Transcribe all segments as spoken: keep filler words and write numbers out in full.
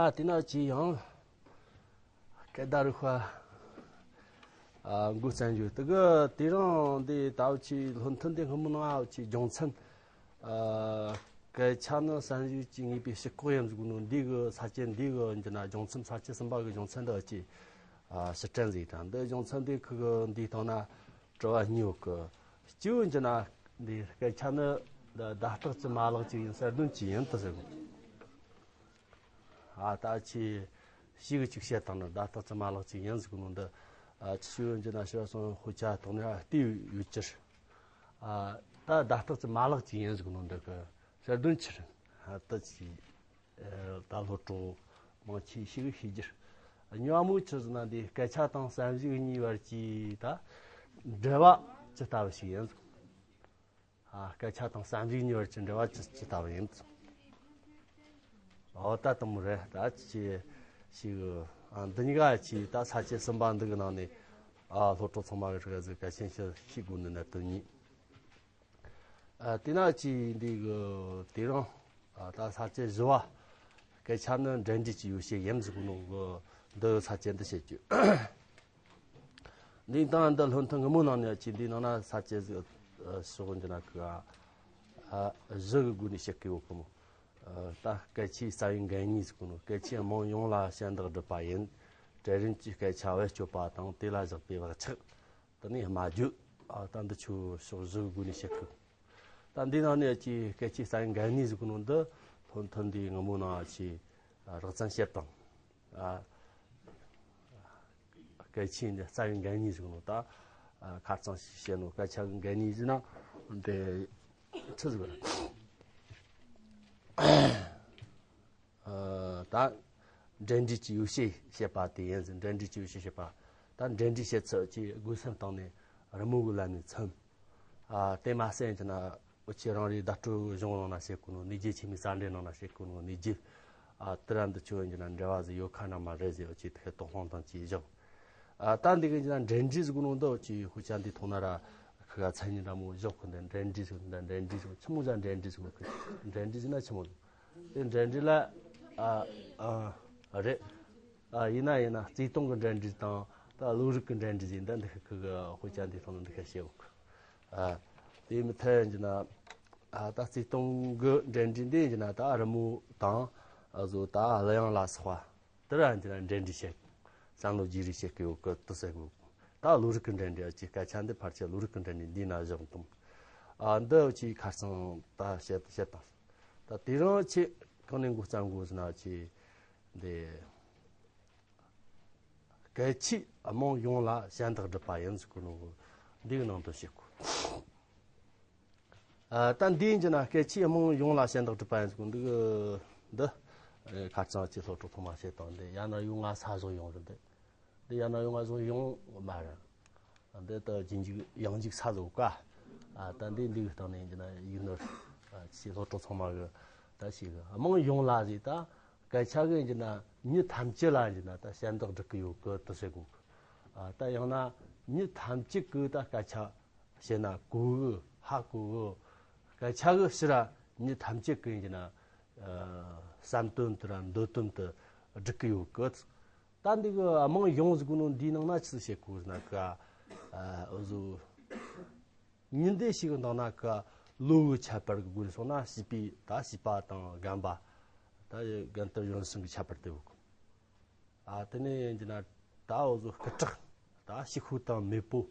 ཨ་དེ་ན་ཅི་ཡང་སྐད་བརྡ་རིག་པ་ཨ་འགོ་བརྩམས་ཡོད། དེ་གི་དེ་རིང་འདི་ད་འུ་ཆི་སློབ་ཐུན་འདི་སྔ་མོ་ནང་འུ་ཆི་རྒྱུ་མཚན་ཨ་སྐད་ཆ་ནི་བསམ་གཞིག་གི་ངེས་པའི་ཕྱི་ལྐོག་ཡིན་ཟིག་ནོ། འདི་གི་ས་བཅད་འདི་གི་འདི་ན་རྒྱུ་མཚན་ས་བཅད་གསུམ་པ་གི་རྒྱུ་མཚན་འདི་འུ་ཆི་ཨ་ཕྱིར་དྲན་ཟིག་དང་། འདི་རྒྱུ་མཚན་འདི་ཁུ་གི་འདི་སྟེང་ན་དྲི་བ་གཉིས་ཡོད་གི། སྤྱི་བོ་འདི་ན་འདི་སྐད་ཆ་ནི་བརྡ་རྟགས་ཀྱི་མ་ལག་ཅིག་ཡིན་ཟེར་དོན་ཅི་ཡིན་དུ་ཟེར་གི། ཨ་ད་ཆི་ཞིག་ཅིག་བཤད་དང་ནི་བརྡ་རྟགས་ཀྱི་མ་ལག་ཅིག་ཡིན་ཟེར་གི་ནོ། འདི་ཨ་ཆི་ཞུ་ཡོན་གྱི་ན་ཞུ་བ་སོང་ཧུ་ཆ་དང་ནི་ཨ་ལྟོས་ཡོད་ཀྱི། ཨ་ད་བརྡ་རྟགས་ཀྱི་མ་ལག་ཅིག་ཡིན་ཟེར་གི་ནོ། འདི་གི་ཟེར་དོན་ཕྱིར་ཨ་ད་ཆི་ཨ་ད་སློབ་གྲོགས་མང་ཆེ་ཞིག་ཤེས་ཀྱི། ཉོ་མོ་ཆི་ཟེར་ན་འདི་སྐད་ཆ་དང་བསམ་གཞིག་གཉིས་བར་གྱི་ད་འབྲེལ་བ་ཅི་ལྟ་བུ་ཞིག་ཡིན། ཨ་སྐད་ཆ་དང་བསམ་གཞིག་གཉིས་བར་གྱི་འབྲེལ་བ་ཅི་ཅི་ལྟ་བུ་ཡིན། འོ་ད་དུམ་རེ་ད་ཅི་ཞིག་ཨ་འདི་གཉིས་ཀ་ཅི་ད་ས་བཅད་གསུམ་པ་འདི་གི་ནང་ནས་ཨ་སློབ་གྲོགས་ཚང་མ་གི་རིག་ག་ཟིག་གལ་ཆེན་ཞིག་ཤེས་དགོས་ནི་གནད་དོན་གཉིས། ཨ་དེ་ན་ཅི་འདི་གི་དེ་རིང་ཨ་ད་ས་བཅད་བཞི་བ་སྐད་ཆ་ནི་འབྲེལ་འདྲིས་ཀྱི་ཡོ་བྱད་ཡིན་ཟེར་གི་ནོ་གི། འདི་ས་བཅད་འདི་བཤད་རྒྱུ། འདི་དང་འདི་སློབ་ཐུན་སྔ་མོ་ནང་ནས་ཅི་འདི་ནང་ན་ས་བཅད་ཟིག་ཨ་ཕྱོགས་འདི་ན་གི་ཨ་བཞི་གི་སྒོ་ནས་བཤད་གི་ཡོད་གི་མོ། ཨ་ད་སྐད་ཆའི་རྩ་བའི་འགན་གཉིས་ཟེར་གི་ནོ། སྐད་ཆའི་རྨང་ཡོངས་ལ་ཞེན་དག་སྒྲུབ་པ་ཡིན། གྲལ་རིམ་གྱི་སྐད་ཆ་བེད་སྤྱོད་པ་དང་དེ་ལ་བཞག་པའི་བག་ཆགས། དེ་ནས་སྨྲ་བརྗོད། ཨ་ད་འདི་ཆོ་ཕྱོགས་བཞི་གི་སྒོ་ནས་བཤད་གི། ད་འདི་ནང་ནས་ཀྱི་སྐད་ཆའི་རྩ་བའི་འགན་གཉིས་ཟེར་གི་ནོ་འདི་སློབ་ཐུན་འདིའི་སྔ་མོ་ནང་ཅི་ཨ་རགས་ཙམ་བཤད་དང་། ཨ་སྐད་ཆའི་འདི་རྩ་བའི་འགན་གཉིས་ཟེར་གི་ནོ། ད་ཨ་ཁ་རྩང་ཞིག་བཤད་ནོ། སྐད་ཆ་གི་འགན་གཉིས་ཟེར་ན་འདི་ཆི་ཟེར་གི་རེད། ཨ་ད་འབྲེལ་འདྲིས་ཀྱི་ཡོ་བྱད་བཤད་པ་དེ་ཡིན་ཟེར། འབྲེལ་འདྲིས་ཀྱི་ཡོ་བྱད་བཤད་པ། ད་འབྲེལ་འདྲིས་བྱེད་ཚུལ་གྱི་དགོས་སེམས་བཏང་ནས་རི་མོ་གི་ལམ་ནས་མཚོན། ཨ་དེ་མ་ཟད་ཀྱི་ན་འུ་ཆོ་རང་རེའི་བརྡ་སྤྲོད་གཞུང་ནང་ན་བཤད་གོ་ནོ་གནས་རྒྱུ། ཆེན་མོའི་རྩ་འགྲེལ་ནང་ན་བཤད་གོ་ནོ་གནས་རྒྱུ། ཨ་དེ་ར་འདི་ཆོ་ཡིན་གྱི་ན་འབྲེལ་བ་ཟིག་ཡོད་ཁ་ན་མ་རེད་ཟེར། འུ་ཆོས་དེ་དོགས་སློང་དང་བཅས་བཞག། ཨ་ད་འདི་གི་ཀྱི་ན་འབྲེལ་འདྲིས་ཟེར་གོ་ནོ་འདི་འུ་ཆོས་ཧུ་ཅང་འདི་ཐོག་ན་ར་ཁི་ག་མཚན་ཉིད་འདྲ་མོ་བཞག་གི། འདི་འབྲེལ་འདྲིས་ཟེར། འདི་འབྲེལ་འདྲིས་ཟེར། ཆི་མོ་ཟིག་འབྲེལ་འདྲིས་ཟེར་གི། འབྲེལ་འདྲིས་ཟེར་ན་ཆི་མོ་ཟིག། དེ་འབྲེལ་འདྲིས་ལ་ཨ་ཨ་རེད། ཨ་ཡིན་ན་ཡིན་ན་བརྩེ་དུང་གི་འབྲེལ་འདྲིས་དང་ད་བློ་རིག་གི་འབྲེལ་འདྲིས་ཟེར། འདི་འདི་ཁི་གི་ཧུ་ཅང་འདི་ཐོག་ན་འདི་ཁ་བཤད་གོ་གི། ཨ་དེ་མི་ཐད་ཡིན་གྱི་ན་ཨ་ད་བརྩེ་དུང་གི་འབྲེལ་འདྲིས་འདི་ཡིན་གྱི་ན་ད་རི་མོ་དང་ཨ་བཟོ་ད་གླུ་དབྱངས་ལ་སོགས་པ། དེ་ར་འདི་ན་འབྲེལ་འདྲིས་བཤད། བསམ་བློ་བརྗེ་རེས་བྱེད་ཀྱི་ཡོད་གི་དུ་ཟེར་གོ། ད་བློ་རིག་གི་འབྲེལ་འདྲིས་ཨ་ཅེ་སྐད་ཆ་འདི་ཕལ་ཆེར་བློ་རིག་གི་འབྲེལ་འདྲིས་འདི་ན་བཞག་འདུག། ཨ་འདི་ཨ་ཅེ་ཁ་སང་ད་བཤད་བཤད་དང་། ད་དེ་རིང་ཨ་ཅེ་གང་ནས་འགོ་བརྩམས་དགོས་ཟེར་ན་ཨ་ཅེ་འདི་སྐད་ཆའི་རྨང་ཡོངས་ལ་ཞེན་དག་སྒྲུབ་པ་ཡིན་ཟེར་གོ་ནོ། འདི་གི་ནང་དུ་བཤད་གོ། ཨ་ད་འདིའི་འགྱུར་ན་སྐད་ཆའི་རྨང་ཡོངས་ལ་ཞེན་དག་སྒྲུབ་པ་ཡིན་ཟེར་གོ་ནོ། འདི་གི་འདི་ཨ་ཁ་རྩང་ཅི་སློབ་གྲོགས་ཐོག་མ་བཤད་དང་། འདི་ཡང་ན་ཡོང་ང་ས་བཟོ་ཡོང་རེད། འདི་འདི་ཡང་ན་ཡོང་ང་བཟོ་ཡོང་མ་རེད། འདི་ད་རྗེས་འཇུག་ཡང་འཇུག་ས་བཟོ་ག། ཨ་ད་འདི་འདི་གི་སྟེང་ནས་འགྱུར་ན་ཡིག་ནོར་ཨ་ཅི་སློབ་གྲོགས་ཚང་མ་གི་ད་ཞིག་རྨང་ཡོངས་ལ་ཟེར། ད་སྐད་ཆ་གི་འགྱུར་ན་མྱི་ཐམས་ཅད་ལ་འགྱུར་ན་ད་ཞེན་དག་སྒྲུབ་ཀྱི་ཡོད་གི་དུ་ཟེར་གོ་གི། ཨ་ད་ཡང་ན་མྱི་ཐམས་ཅད་ཀྱི་ད་སྐད་ཆ་བཤད་ན་གོ་གི་ཧ་གོ་གི། སྐད་ཆ་གི་ཕྱིར་ར་མྱི་ཐམས་ཅད་ཀྱི་འགྱུར་ན་ཨ་བསམ་དོན་དེ་ར་འདོད་དོན་དེ་སྒྲུབ་ཀྱི་ཡོད་གི། ད་འདི་གི་རྨང་ཡོངས་ཟེར་གོ་ནོ་འདིའི་ནང་ན་ཆི་ཟིག་བཤད་གོ་ཟེར་ན་གི། ཨ་འུ་ཟོ་ཉིན་དེ་ཞིག་གི་ནང་ན་གི་བློ་གི་ཁྱད་པར་གི་སྒོ་ནས་སོང་ན་བྱིས་པའི་ད་བྱིས་པ་དང་རྒན་པ། ད་རྒན་དར་གཞོན་གསུམ་གི་ཁྱད་པར་དེ་ཡོད་གི། ཨ་དེ་ནས་ཡིན་གྱི་ན་ད་འུ་ཟོ་སྐུ་དྲག། ད་ཕྱུག་པོ་དང་མེད་པོ།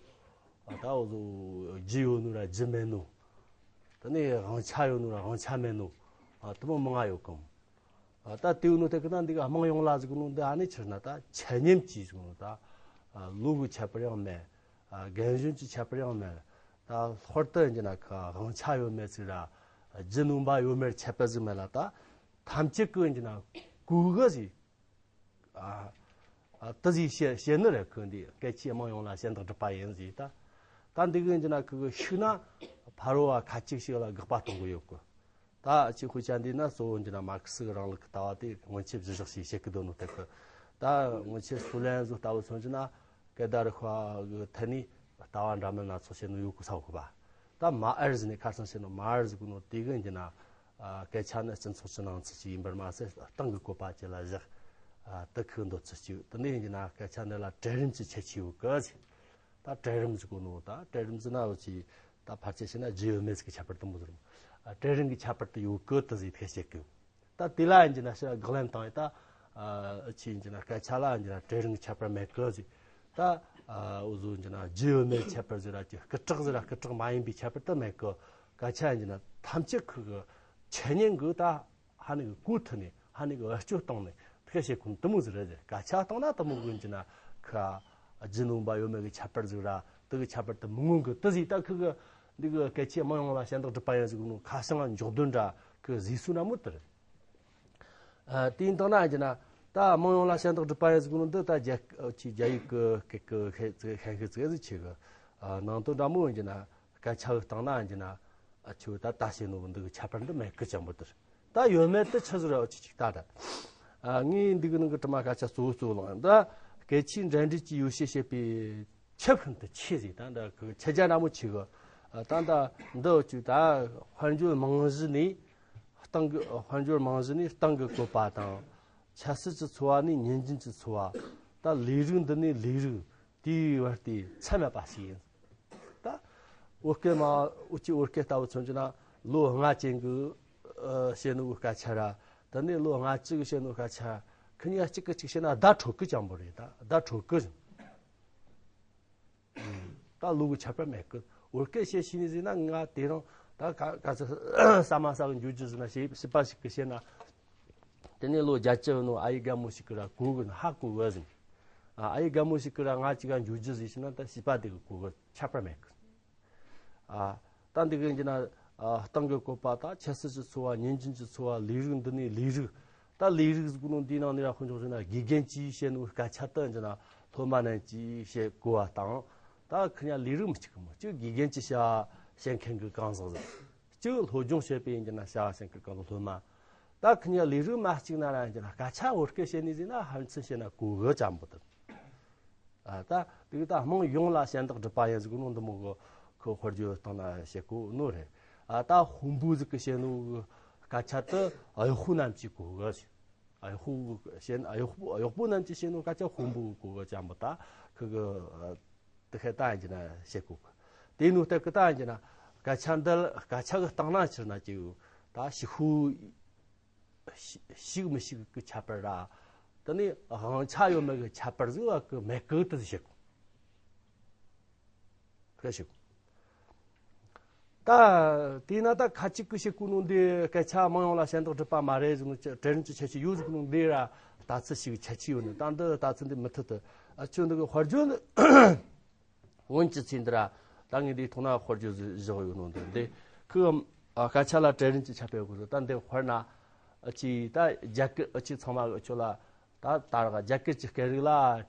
ཨ་ད་འུ་ཟོ་རྒྱུ་ཡོད་ནོ་ར་རྒྱུ་མེད་ནོ། དེ་ནས་དབང་ཆ་ཡོད་ནོ་ར་དབང་ཆ་མེད་ནོ། ཨ་དེ་མོ་མང་ང་ཡོད་གམ། ཨ་ད་དེ་ཡོད་ནོ་དེ་གི་ན་འདི་ག་རྨང་ཡོངས་ལ་ཟེར་གོ་ནོ་འདི་ཨ་ནི་ཕྱིར་ན་ད་ཆ་མཉམ་གྱིས་ཟེར་གོ་ནོ། ད་ཨ་བློ་གི་ཁྱད་པར་ཡང་མེད། ཨ་རྒན་གཞོན་གྱི་ཁྱད་པར་ཡང་མེད། ད་ལྷག་པར་དུ་ཡིན་གྱི་ན་གི་དབང་ཆ་ཡོད་མེད་ཟིག་ར་རྒྱུ་ནོམ་པ་ཡོད་མེད་ཁྱད་པར་ཟིག་མེད་ལ། ད་ཐམས་ཅད་ཀྱི་ཡིན་གྱི་ན་གོ་གི་ཟིག། ཨ་ཨ་དེ་ཟིག་བཤད་བཤད་ནི་རེད། ཁོ་འདི་སྐད་ཆའི་རྨང་ཡོངས་ལ་ཞེན་དག་སྒྲུབ་པ་ཡིན་ཟེར། ད་ད་འདི་གི་འདི་ན་ཁོ་གི་ཤུགས་ན་ཕ་རོལ་བ་ཁ་ཅིག་ཞིག་ལ་དགག་པ་གཏོང་གི་ཡོད་གི། ད་ཅི་ཁོ་ཅག་འདི་ན་གཙོ་བོ་འདི་ན་མར་ཁེ་སི་རིང་ལུགས་ཀྱི་ལྟ་བ་དེ་སྔོན་ཆད་གཞི་བཞག་ཞིག་བཤད་གི་འདུག་ནོ་དེ་གི། ད་སྔོན་ཆད་སུའུ་ལེན་ཟོ་ལྟ་བུ་མཚོན་གྱི་ན་སྐད་བརྡ་རིག་པ་གི་ཐད་ནས་ལྟ་བ་འདྲ་མིན་སྣ་ཚོགས་བཤད་ནོ་ཡོད་གི་ས་གོ་གི་པ། ད་མ་ཨར་ཟེར་ནས་ཁ་སང་བཤད་ནོ་མ་ཨར་ཟེར་གོ་ནོ་དེ་གི་འདི་ན། ཨ་སྐད་ཆ་ནི་སྤྱི་ཚོགས་ཀྱི་ནང་ཚུལ་ཅིག་ཡིན་པར་མ་ཟད་སྟེང་གི་བཀོད་པ་ཅིག་ལ་བཞག། ཨ་དེ་ཁོ་འདོད་ཚུལ་གཅིག། དེ་ནས་ཡིན་གྱི་ན་སྐད་ཆ་འདི་ལ་གྲལ་རིམ་གྱི་ཁྱད་ཆོས་ཡོད་གི་ཟེར། ད་གྲལ་རིམ་ཟེར་གོ་ནོ་ད་གྲལ་རིམ་ཟེར་ན་འུ་ཅི་ད་ཕལ་ཆེར་བཤད་ན་རྒྱུ་ཡོད་མེད་ཟིག་གི་ཁྱད་པར་དུ་མོ་ཟེར། ཨ་གྲལ་རིམ་གྱི་ཁྱད་པར་དུ་ཡོད་གི་དེ་ཟིག་ཐེ་བྱེད་གི། ད་དེ་ལ་ཡིན་གྱི་ན་ཕྱིར་དགག་ལན་བཏང་ཡི་ད། ཨ་ཅི་ཡིན་གྱི་ན་སྐད་ཆ་ལ་ཡིན་གྱི་ན་གྲལ་རིམ་གྱི་ཁྱད་པར་མེད་གི་ཟེར། ད་ཨ་འུ་ཟོ་ཡིན་གྱི་ན་རྒྱུ་ཡོད་མེད་ཁྱད་པར་ཟེར་ར་ཅི་སྐུ་དྲག་ཟེར་ར་སྐུ་དྲག་མ་ཡིན་པའི་ཁྱད་པར་དུ་མེད་གི། སྐད་ཆ་ཡིན་གྱི་ན་ཐམས་ཅད་ཁོ་གི་ཆ་མཉམ་གི་ད། ཧ་ནི་གི་གོ་ཐུབ་ནས་ཧ་ནི་གི་བེད་སྤྱོད་བཏང་ནས་ཐུགས་བཤད་ཁུངས་དུ་མོ་ཟིག་རེད། སྐད་ཆ་བཏང་ན་དུ་མོ་གི་ཡིན་གྱི་ན་ཁ་རྒྱུ་ནོམ་པ་ཡོད་མེད་གི་ཁྱད་པར་ཟིག་ར་དུ་གི་ཁྱད་པར་དུ་མི་མངོན་གི་དུ་ཟིག་ད་ཁུ་གི་འདི་གི་སྐད་ཆའི་དམངས་ཡོངས་ལ་ཞེན་དག་སྒྲུབ་པ་ཡིན་ཟིག་ནོ་ཁ་བྱང་འཇོག་དོན་འདྲ་ཁུ་ཟིག་སུ་ན་མོ་དུ་རེད། ཨ་དེ་ཡིན་དང་ན་ཡིན་གྱི་ན་ད་དམངས་ཡོངས་ལ་ཞེན་དག་སྒྲུབ་པ་ཡིན་ཟིག་ནོ་འདི་ད་རྒྱ་ཆི་རྒྱ་ཡིག་གི་སྐད་གི་ཤེས་ཤེས་ཤེས་ཟིག་ཆེ་གི། ཨ་ནང་དོན་འདྲ་མོ་ཡིན་གྱི་ན་སྐད་ཆ་གི་སྟེང་ན་ཡིན་གྱི་ན། ཨ་ཆུ་ད་ད་བཤད་ནོ་འདི་གི་ཁྱད་པར་འདི་མེད་གི་ཅང་པོ་དེར། ད་ཡོད་མེད་དུ་ཆི་ཟིག་ར་ཨ་ཆི་ཅིག་ད་ད། ཨ་ངས་འདི་གི་ནང་གི་དྲི་མ་སྐད་ཆ་གཙོ་བོ་གཙོ་བོ་ལངས་ད། སྐད་ཆའི་འབྲེལ་འདྲིས་ཀྱི་ཡོ་བྱད་བཤད་པའི་ཁྱབ་ཤིན་ཏུ་ཆེ་ཟིག་ད་འདྲ་གི་ཁྱབ་རྒྱ་འདྲ་མོ་ཆེ་གི། ཨ་ད་ད་འདི་ཨ་ཆུ་ད་དཔལ་འབྱོར་རྨང་གཞི་ནས་སྟེང་གི་དཔལ་འབྱོར་རྨང་གཞི་ནས་སྟེང་གི་བཀོད་པ་དང་། ཆབ་སྲིད་ཀྱི་འཚོ་བ་ནས་ཉིན་རྒྱུན་གྱི་འཚོ་བ། ད་ལས་རིགས་འདི་ནས་ལས་རིགས། དེའི་བར་དེ་ཚད་མེད་པ་ཞིག་ཡིན། ད་བོད་སྐད་མ་འུ་ཅི་བོད་སྐད་ལྟ་བུ་མཚོན་རྒྱུ་ན་ལོ་ལྔ་ཅན་གྱི་ཨ་བཤད་ནོ་གི་སྐད་ཆ་ར། ད་ནི་ལོ་ལྔ་བཅུ་གི་བཤད་ནོ་སྐད་ཆ་ཁི་གཉིས་གཅིག་གི་གཅིག་བཤད་ན་བརྡ་འཕྲོད་གི་ཅང་པོ་རེད། ད་བརྡ་འཕྲོད་གི། ད་ལོ་གི་ཁྱད་པར་མེད་གི། བོད་སྐད་བཤད་ཤེས་ནི་ཟིན་ན་ང་དེ་རིང་ད་ག་ག་ཚོད་ས་མ་ས་གི་འགྱུར་རྒྱུ་ཟིན་ན་བྱིས་པ་ཞིག་གི་བཤད་ན། དེ་ནས་ལོ་བརྒྱད་ཅུ་ནོ་ཨ་ཡེ་རྒན་མོ་ཞིག་གི་ར་གོ་གི་ན་ཧ་གོ་གི་ཟིན། ཨ་ཨ་ཡེ་རྒན་མོ་ཞིག་གི་ར་ང་ཅིག་ག་འགྱུར་རྒྱུ་ཟིན་ཞིག་ན་ད་བྱིས་པ་དེ་གི་གོ་གི་ཁྱད་པར་མེད་གི། ཨ་ད་འདི་གི་ཡིན་གྱི་ན་ཨ་སྟེང་གི་བཀོད་པ་ད་ཆབ་སྲིད་ཀྱི་འཚོ་བ་ཉིན་རྒྱུན་གྱི་འཚོ་བ་ལས་རིགས་འདི་ནས་ལས་རིགས། ད་ལས་རིགས་ཟེར་གོ་ནོ་འདིའི་ནང་ནས་ར་ཁོ་ཚོ་ཟེར་ན་དགེ་རྒན་གྱིས་བཤད་ནོ་སྐད་ཆ་དུ་ཡིན་གྱི་ན་སློབ་མ་རྣམས་ཀྱིས་བཤད་གོ་བ་དང་། ད་ཁི་ཉ་ལས་རིགས་མི་གཅིག་གི་མོ་གཅིག་དགེ་རྒན་གྱིས་བྱ་བཤད་མཁན་གྱི་གང་ཟག་ཟིག་གཅིག་སློབ་སྦྱོང་བྱེད་པའི་ཡིན་གྱི་ན་བྱ་བ་ཞིག་གི་གང་སློབ་མ། ད་ཁི་ཉ་ལས་རིགས་མ་གཅིག་ན་ར་ཡིན་གྱི་ན་སྐད་ཆ་བོད་སྐད་བཤད་ནི་ཟིན་ན་ཧམ་ཚིན་བཤད་ན་གོ་གི་ཅང་པོ་དུ། ཨ་ད་དེ་ད་དམངས་ཡོངས་ལ་ཞེན་དག་སྒྲུབ་པ་ཡིན་ཟིག་ནོ་འདི་མོ་གི་ཁོ་དཔེར་བརྗོད་བཏང་ན་བཤད་གོ་ནོ་རེད། ཨ་ད་དཔོན་པོ་ཟིག་གི་བཤད་ནོ་གི་སྐད་ཆ་དུ་གཡོག་པོ་རྣམས་ཀྱིས་གོ་གི། གཡོག་པོ་བཤད་ན་གཡོག་པོ་གཡོག་པོ་རྣམས་ཀྱིས་བཤད་ནོ་སྐད་ཆ་དཔོན་པོ་གི་གོ་གི་ཅང་པོ་ད་ཁི་གི། དེ་ཁའི་ད་ཡིན་གྱི་ན་བཤད་གོ་གི། དེ་ནོ་ལྟར་གི་ད་ཡིན་གྱི་ན་སྐད་ཆ་འདི་སྐད་ཆ་གི་སྟེང་ན་ཕྱིར་ན་ཅིག་ད་ཞིག་ཤུ་ཞིག་མི་ཞིག་གི་ཁྱད་པར་ར། དེ་ནས་དབང་ཆ་ཡོད་མེད་གི་ཁྱད་པར་ཟིག་བ་གི་མེད་གི་དུ་བཤད་གོ་གི་བཤད་གོ། ད་དེས་ན་ད་ཁ་ཅིག་གི་བཤད་གོ་ནོ་འདི་སྐད་ཆ་དམངས་ཡོངས་ལ་ཞེན་དག་སྒྲུབ་པ་མ་རེད་ཟེར་ནོ་གྲལ་རིམ་གྱི་ཁྱད་ཆོས་ཡོད་ཟེར་གོ་ནོ་འདི་ར་ལྟ་ཚུལ་ཞིག་ཁྱད་ཆོས་ཡོད་ནི་ད་འདི་ལྟ་ཚུལ་འདི་མི་མཐུན་དུ། ཨ་ཁྱོད་འདི་གི་དཔེར་བརྗོད་ནི། སྔོན་གྱི་ཚེ་འདི་ར་ད་ངས་འདིའི་ཐོག་ན་དཔེར་བརྗོད་བཞག་ཡོད་ནོ་འདི་འདི་ཁོའི་སྐད་ཆ་ལ་གྲལ་རིམ་གྱི་ཁྱད་པར་ཡོད་དགོས་སོ། ད་འདི་དཔེར་ན་ཨ་ཅི་ད་རྒྱ་སྐད་ཨ་ཅི་ཚང་མ་གི་ཁྱོད་ལ་ད་ད་ར་རྒྱ་སྐད་ཀྱི་སྐད་རིགས་ལ་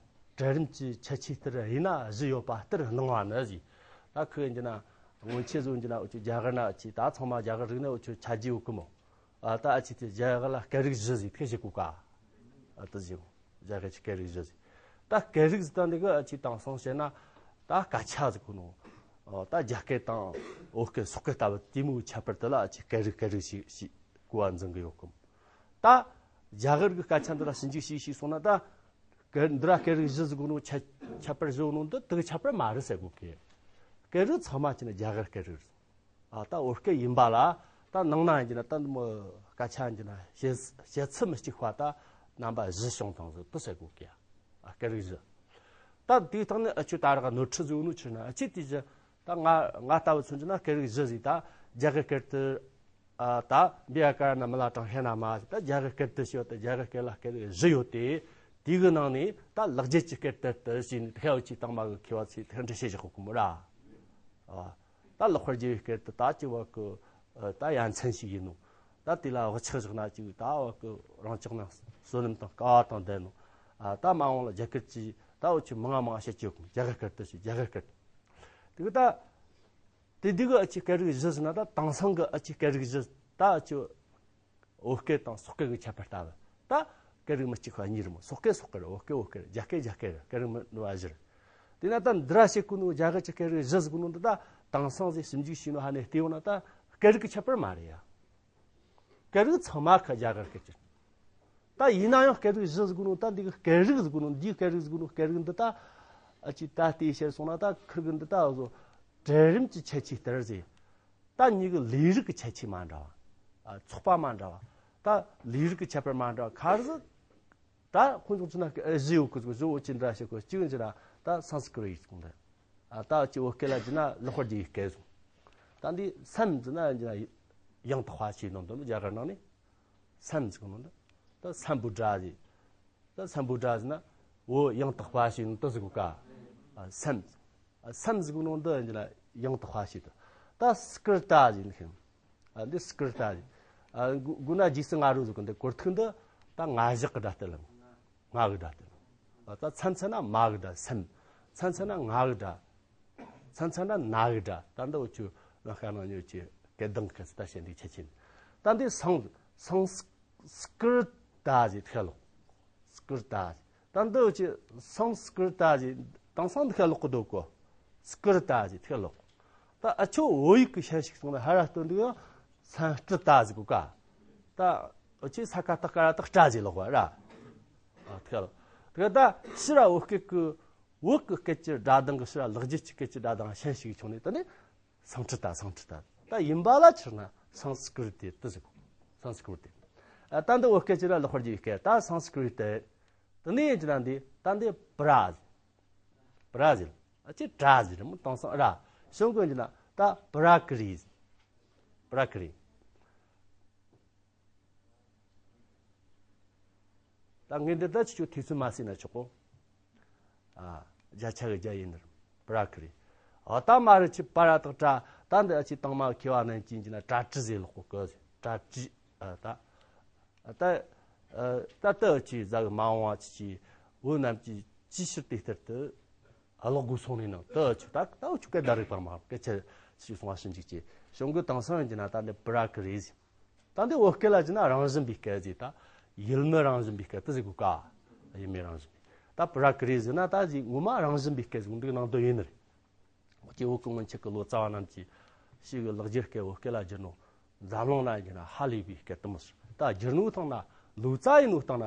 གྲལ་རིམ་གྱི་ཁྱད་ཆོས་ལྟར་ཡིན་ན་བཞི་ཡོད་པ་ལྟར་སྣང་བ་ནི་ཟིག་ད་ཁོས་ཡིན་གྱི་ན་སྔོན་ཆད་བཟོ་ཡིན་གྱི་ན་ཨ་ཅི་རྒྱ་གར་ན་ཨ་ཅི་ད་ཚང་མ་རྒྱ་གར་རིག་ནི་ཨ་ཅི་ཆ་རྒྱུས་ཡོད་གི་མོ། ཨ་ད་ཨ་ཅི་དེ་རྒྱ་གར་ལ་སྐད་རིགས་བཞི་ཟིག་ཐེ་ཞིག་གོ་ག་ཨ་ད་ཟིག་རྒྱ་གར་གྱི་སྐད་རིགས་བཞི་ཟིག་ད་སྐད་རིགས་ཟིག་ད་འདི་གི་ཨ་ཅི་དེང་སང་བཤད་ན་ད་སྐད་ཆ་ཟིག་གོ་ནོ། ཨ་ད་རྒྱ་སྐད་དང་བོད་སྐད་སོག་སྐད་ལྟ་བུ་དེ་མོའི་ཁྱད་པར་དེ་ལ་ཨ་ཅི་སྐད་རིགས་སྐད་རིགས་ཤིག་ཤིག་གོ་བ་འཛིན་གི་ཡོད་གི་མོ། ད་རྒྱ་གར་གི་སྐད་ཆ་འདི་ལ་ཞིབ་འཇུག་ཞིག་ཞིག་སོང་ན་ད་སྐད་འདི་ར་སྐད་རིགས་བཞི་ཟིག་གོ་ནོ་ཁྱད་ཁྱད་པར་བཞི་ནོ་འདི་དེ་གི་ཁྱད་པར་མ་རེད་ཟེར་གོ་གི། སྐད་རིགས་ཚང་མ་ཅི་ན་རྒྱ་གར་སྐད་རིགས་རེད། ཨ་ད་བོད་སྐད་ཡིན་པ་ལ་ད་ནང་ན་ཡིན་གྱི་ན་ད་འདི་མོ་སྐད་ཆ་ཡིན་གྱི་ན་བཤད་བཤད་ཚུལ་མི་གཅིག་པ་ད་རྣམ་པ་བཞི་བྱུང་དང་ཟིག་དུ་ཟེར་གོ་གི་ཡ། ཨ་སྐད་རིགས་བཞི། ད་དེའི་སྟེང་ནས་ཨ་ཆུ་ད་རག་ནོར་འཁྲུལ་ཟིག་ནོ་ཆི་ན་ཨ་ཅི་དེ་བཞི་ད་ང་ང་ལྟ་བུ་མཚོན་གྱི་ན་སྐད་རིགས་བཞི་ཟིག་ད་རྒྱ་གར་སྐད་དུ་ཨ་ད་བི་ཡ་ཀ་ར་ན་མི་ལ་དྲང་ཧེ་ན་མ་ད་རྒྱ་གར་སྐད་དུ་ཞུ་ད་རྒྱ་གར་སྐད་ལ་སྐད་རིགས་བཞི་ཡོད་དེ། དེ་གི་ནང་ནས་ད་ལེགས་སྦྱར་གྱི་སྐད་དུ་དུ་ཞེས་ནས་ཐེ་བ་ཆི་དང་མ་གི་མཁས་པ་ཚོས་ཐེ་འདྲི་བྱེད་བཞག་གོ་གི་མོ་ར། ཨ། ད་ལེགས་པར་རྒྱལ་བའི་སྐད་དུ་ད་ཅི་བ་གི་ད་ཡ་མཚན་ཞིག་ཡིན་ནོ། ད་དེ་ལ་བག་ཆགས་བཞག་ན་ཅིག་ད་བ་གི་རང་ཅག་ན་བསོད་ནམས་དང་དཀའ་བ་དང་ལྡན་ནོ། ཨ་ད་མ་འོངས་ལ་རྒྱ་སྐད་ཀྱི་ད་འུ་ཆུ་མང་ང་མང་ང་བཤད་ཀྱི་ཡོད་གི་རྒྱ་གར་སྐད་དུ་ཞིག་རྒྱ་གར་སྐད་དུ། དེ་གི་ད་དེ་དེ་གི་ཨ་ཅི་སྐད་རིགས་བཞི་ཟེར་ན་ད་དེང་སང་གི་ཨ་ཅི་སྐད་རིགས་བཞི་ད་ཨ་ཅི། བོད་སྐད་དང་སོག་སྐད་ཀྱི་ཁྱད་པར་ལྟ་བུ། ད་སྐད་རིགས་མི་གཅིག་པ་གཉིས་རེད་མོ། སོག་སྐད་སོག་སྐད་རེད། བོད་སྐད་བོད་སྐད་རེད། རྒྱ་སྐད་རྒྱ་སྐད་རེད། སྐད་རིགས་མི་འདྲ་བ་བཞི་རེད། དེས་ན་ད་འདི་ར་བཤད་གོ་ནོ་རྒྱ་གར་གྱི་སྐད་རིགས་བཞི་ཟེར་གོ་ནོ་འདི་ད་དེང་སང་ཟིག་ཞིབ་འཇུག་བྱས་ནོ་ཧ་ནས་བལྟས་ཡོང་ན་ད་སྐད་རིགས་ཀྱི་ཁྱད་པར་མ་རེད་ཡ། སྐད་རིགས་ཚང་མ་ཁ་རྒྱ་གར་སྐད་ཀྱི། ད་ ད་ཡིན་ན་ཡང་སྐད་རིགས་བཞི་ཟེར་གོ་ནོ། ད་འདི་གི་སྐད་རིགས་ཟེར་གོ་ནོ། འདིའི་སྐད་རིགས་ཟེར་གོ་ནོ། སྐད་རིགས་འདི་ད་ཨ་ཅི་ད་ལྟའི་བཤད་སོང་ན། ད་ཁིར་གི་འདི་ད་བཟོ་གྲལ་རིམ་གྱི་ཁྱད་ཆོས་ལྟར་ཟེར། ད་མྱི་གི་ལུས་རིགས་ཀྱི་ཁྱད་ཆོས་མ་འདྲ་བ། ཨ་ཚོགས་པ་མ་འདྲ་བ། ད་ལུས་རིགས་ཀྱི་ཁྱད་པར་མ་འདྲ་བ། ཁ་ཟི་ད་ཁོང་ཚོ་ཚོ་ན་བཞི་ཡོད་གི། བཞི་འོ་ཅི་འདྲ་བྱེད་གོ། གཅིག་འདྲ་ད་སཾ་སྐྲྀ་ཏ་ཡིག་ཟེར་གོ་ནོ་འདི། ཨ་ད་ཅི་བོད་སྐད་ལ་བསྒྱུར་ན་ལེགས་པར་རྒྱས་པའི་སྐད་ཟེར། ད་འདི་སཾ་ཟེར་ན་ཡང་དག་པ་ཞེས་ནོ་འདི་རྒྱ་གར་ནང་ནས་སཾ་ཟེར་གོ་ནོ་འདི། ད་སཾ་བུ་དྲ་ཟེར། ད་སཾ་བུ་དྲ་ཟེར་ན་འོ་ཡང་དག་པ་ཞེས་ནོ་འདི་ཟེར་གོ་ཀ། ཨ་སཾ། ཨ་སཾ་ཟེར་གོ་ནོ་འདི་ཡང་དག་པ་ཞེས་དོ། ད་སྐྲྀ་ཏ་ཟེར་ནི་ཤིང་། ཨ་འདི་སྐྲྀ་ཏ་ཟེར། ཨ་གུ་གུ་ན་རྗེས་སུ་ང་རོ་ཟེར་གོ་ནོ་འདི། སྐོར་ཐིག་འདི་ད་ང་བཞག་གི་སྒྲ་སྟེ་ལ། ང་གི་སྒྲ་སྟེ་ལ། ཨ་ད་མཚན་མཚན་ན་མ་གི་སྒྲ་སཾ། མཚན་མཚན་ན་ང་གི་སྒྲ། མཚན་མཚན་ན་ན་གི་སྒྲ། ད་འདི་འུ་ཆོ་ལ་ཤ་ན་ཉོ་ཆེ་སྐད་གདངས་ཁ་ས་ད་བཤད་འདི་ཁྱད་ཆོས་ནི། ད་འདི་སཾ་སཾ་སྐྲྀ་ཏ་ཟེར་ཐལ་ལོ། སྐྲྀ་ཏ་ཟེར། ད་འདི་འུ་ཆོ་སཾ་སྐྲྀ་ཏ་ཟེར་དེང་སང་འདི་ཁ་ལོག་གི་འདུག་གོ། སྐྲྀ་ཏ་ཟེར་ཐལ་ལོ། ད་འུ་ཆོ་བོད་ཡིག་གི་ཤན་ཞུགས་སོང་ན་ཧ་ར་སྟོན་འདུག་ཡང་སཾ་སྐྲྀ་ཏ་ཟེར་གོ་ཀ། ད་འུ་ཆོ་ས་ཀ་བཏགས་སྐ་ར་བཏགས་སྐྲ་ཟེར་ལོག་པ་ར། ཨ་ཐལ་ལོ། དེ་ད་ཕྱིར་ར་བོད་སྐད་ཀྱི་བོད་ཀྱི་སྐད་ཀྱི་སྒྲ་གདངས་ཀྱི་ཕྱིར་ར་ལེགས་སྦྱར་གྱི་སྐད་ཀྱི་སྒྲ་གདངས་ཤན་ཞུགས་བྱུང་ནས། དེ་ནས་སཾ་སྐྲྀ་ཏ། སཾ་སྐྲྀ་ཏ། ད་ཡིན་པ་ལ་ཕྱིར་ན་སཾ་སྐྲྀ་ཏ་ཟེར་གོ། སཾ་སྐྲྀ་ཏ། ཨ་ད་འདི་བོད་སྐད་ཅིག་ལ་ལེགས་པར་རྒྱས་པའི་སྐད་ད་སཾ་སྐྲྀ་ཏ། དེ་ནས་ཡིན་གྱི་ན་འདི་ད་འདི་བྷྲ་ཟེར། བྷྲ་ཟེར། ཨ་ཅེ་བྷྲ་ཟེར་མོ་དེང་སང་ར། གཞུང་གི་ཡིན་གྱི་ན་ད་བྷྲ་ཀི་རི་ཟེར། བྷྲ་ཀི་རི། ད་ངས་འདི་ལྟ་ཅི་ཆོ་ཐེ་ཚོམ་མ་ཟིན་ན་ཆོག་གོ། ཨ་བརྒྱ་ཆ་གི་བརྒྱ་ཡིན་ནི་རེད། བྷྲ་ཀི་རི། ཨ་ད་མ་རི་ཆི་པ་ར་བཏགས་ཏྲ། ད་འདི་ཨ་ཅེ་དང་མ་མཁས་པ་རྣམས་ཀྱིས་ཡིན་གྱི་ན་ཏྲ་ཀྲི་ཟེར་ལོག་གོ་གི། ཏྲ་ཀྲི། ཨ་ད་ཨ་ད་ཨ་ད་ལྟ་ཨ་ཅེ་ཟ་གི་མ་འོངས་པ་ཅི་ཅི་བོད་རྣམས་ཀྱིས་ཅི་ཕྱིར་དེ་ལྟར་དུ། ཨ་ལོག་དགོས་སོང་ནས་ནང་དུ་ཆུ་ད་ད་འུ་ཆུ་སྐད་བརྡ་རིག་པར་མ་སྐད་ཆ་ཞིག་གསུང་བ་ཞིག་འཇིག་ཅེས་གཞུང་གི་དེང་སང་ཡིན་གྱི་ན་ད་འདི་བྷྲ་ཀི་རི་ཟེར། ད་འདི་བོད་སྐད་ལ་བྱས་ན་རང་བཞིན་པའི་སྐད་ཟེར། ད་ཡུལ་མི་རང་བཞིན་པའི་སྐད་དུ་ཟེར་དགོས་ཀ། ཡུལ་མི་རང་བཞིན་པའི། ད་བྷྲ་ཀི་རི་ཟེར་ན་ད་ཟེར་ངོ་མ་རང་བཞིན་པའི་སྐད་ཟེར་འདུག་ནང་དུ་ཡིན་ནི་རེད། ཁྱེད་བོད་ཀྱི་སྔོན་ཆད་ཀྱི་ལོ་ཙཱ་བ་རྣམས་ཀྱིས་ཕྱིས་ཀྱི་ལེགས་སྦྱར་སྐད་བོད་སྐད་ལ་བསྒྱུར་ནོ། འཛམ་གླིང་ན་ཡིན་གྱི་ན་ཧ་ལས་པའི་སྐད་དུ་མི་ཟེར། ད་བསྒྱུར་ནོ་སྟེང་ན་ལོ་ཙཱ་ཡིན་ནོ་སྟེང་ན།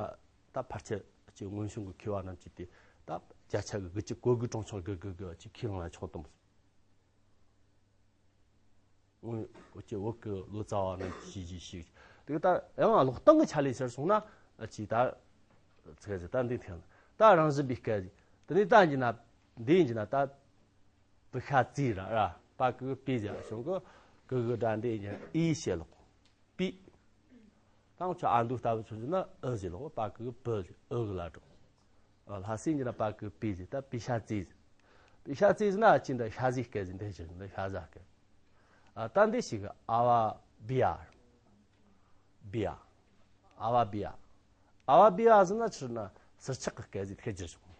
ད་ཕལ་ཆེར་ཀྱི་སྔོན་བྱུང་གི་མཁས་པ་རྣམས་ཀྱིས་དེ་ད་བརྒྱ་ཆ་གི་དགུ་བཅུ་གོ་དགུ་གྲངས་ཆུང་དགུ་དགུ་དགུ་ཅིག་ཁས་བླངས་ན་ཆོག་དུ་མི་ཟེར། འོ་ཀྱི་བོད་ཀྱི་ལོ་ཙཱ་བ་རྣམས་ཀྱིས་ཞིག་ཞིག་དེ་ད་ཡང་ཀློག་སྟངས་ཀྱི་ཆ་ལས་ཟེར་སོང་ན། ཨ་ཅི་ད་ཚིག་ཟེར་ད་འདི་ཐེངས་ད་རང་བཞིན་པའི་སྐད་དེ་ནས་ད་ཡིན་ན་འདི་ཡིན་ན་ད་པི་ཤ་ཙི་ར་ར་པ་གི་པི་ཟེར་བྱུང་གི་གི་གི་སྒྲ་འདི་ཡིན་ཨི་ཞེས་ལོག་པི། དང་ཆ་ཨ་འདུག་ལྟ་བུ་ཚོ་ཟེར་ན་ཨི་ཟེར་ལོག་པ་གི་པི་ཟེར་ཨི་གི་ལ་འགྲོ། ལྷ་སའི་འདི་ན་པ་གི་པི་ཟེར་ད་པི་ཤ་ཙི་ཟེར། པི་ཤ་ཙི་ཟེར་ན་ཨ་ཅི་འདྲ་ཤ་ཟའི་སྐད་ཟེར་འདི་ཞིག་འདི་ཤ་ཟ་སྐད། ཨ་ད་འདི་ཞིག་ཨ་བ་བི་ཡ། བི་ཡ། ཨ་བ་བི་ཡ། ཨ་བ་བི་ཡ་ཟེར་ན་ཕྱིར་ན་ཟུར་ཆག་གི་སྐད་ཟེར་ཐད་ཀྱི་བྱུང་།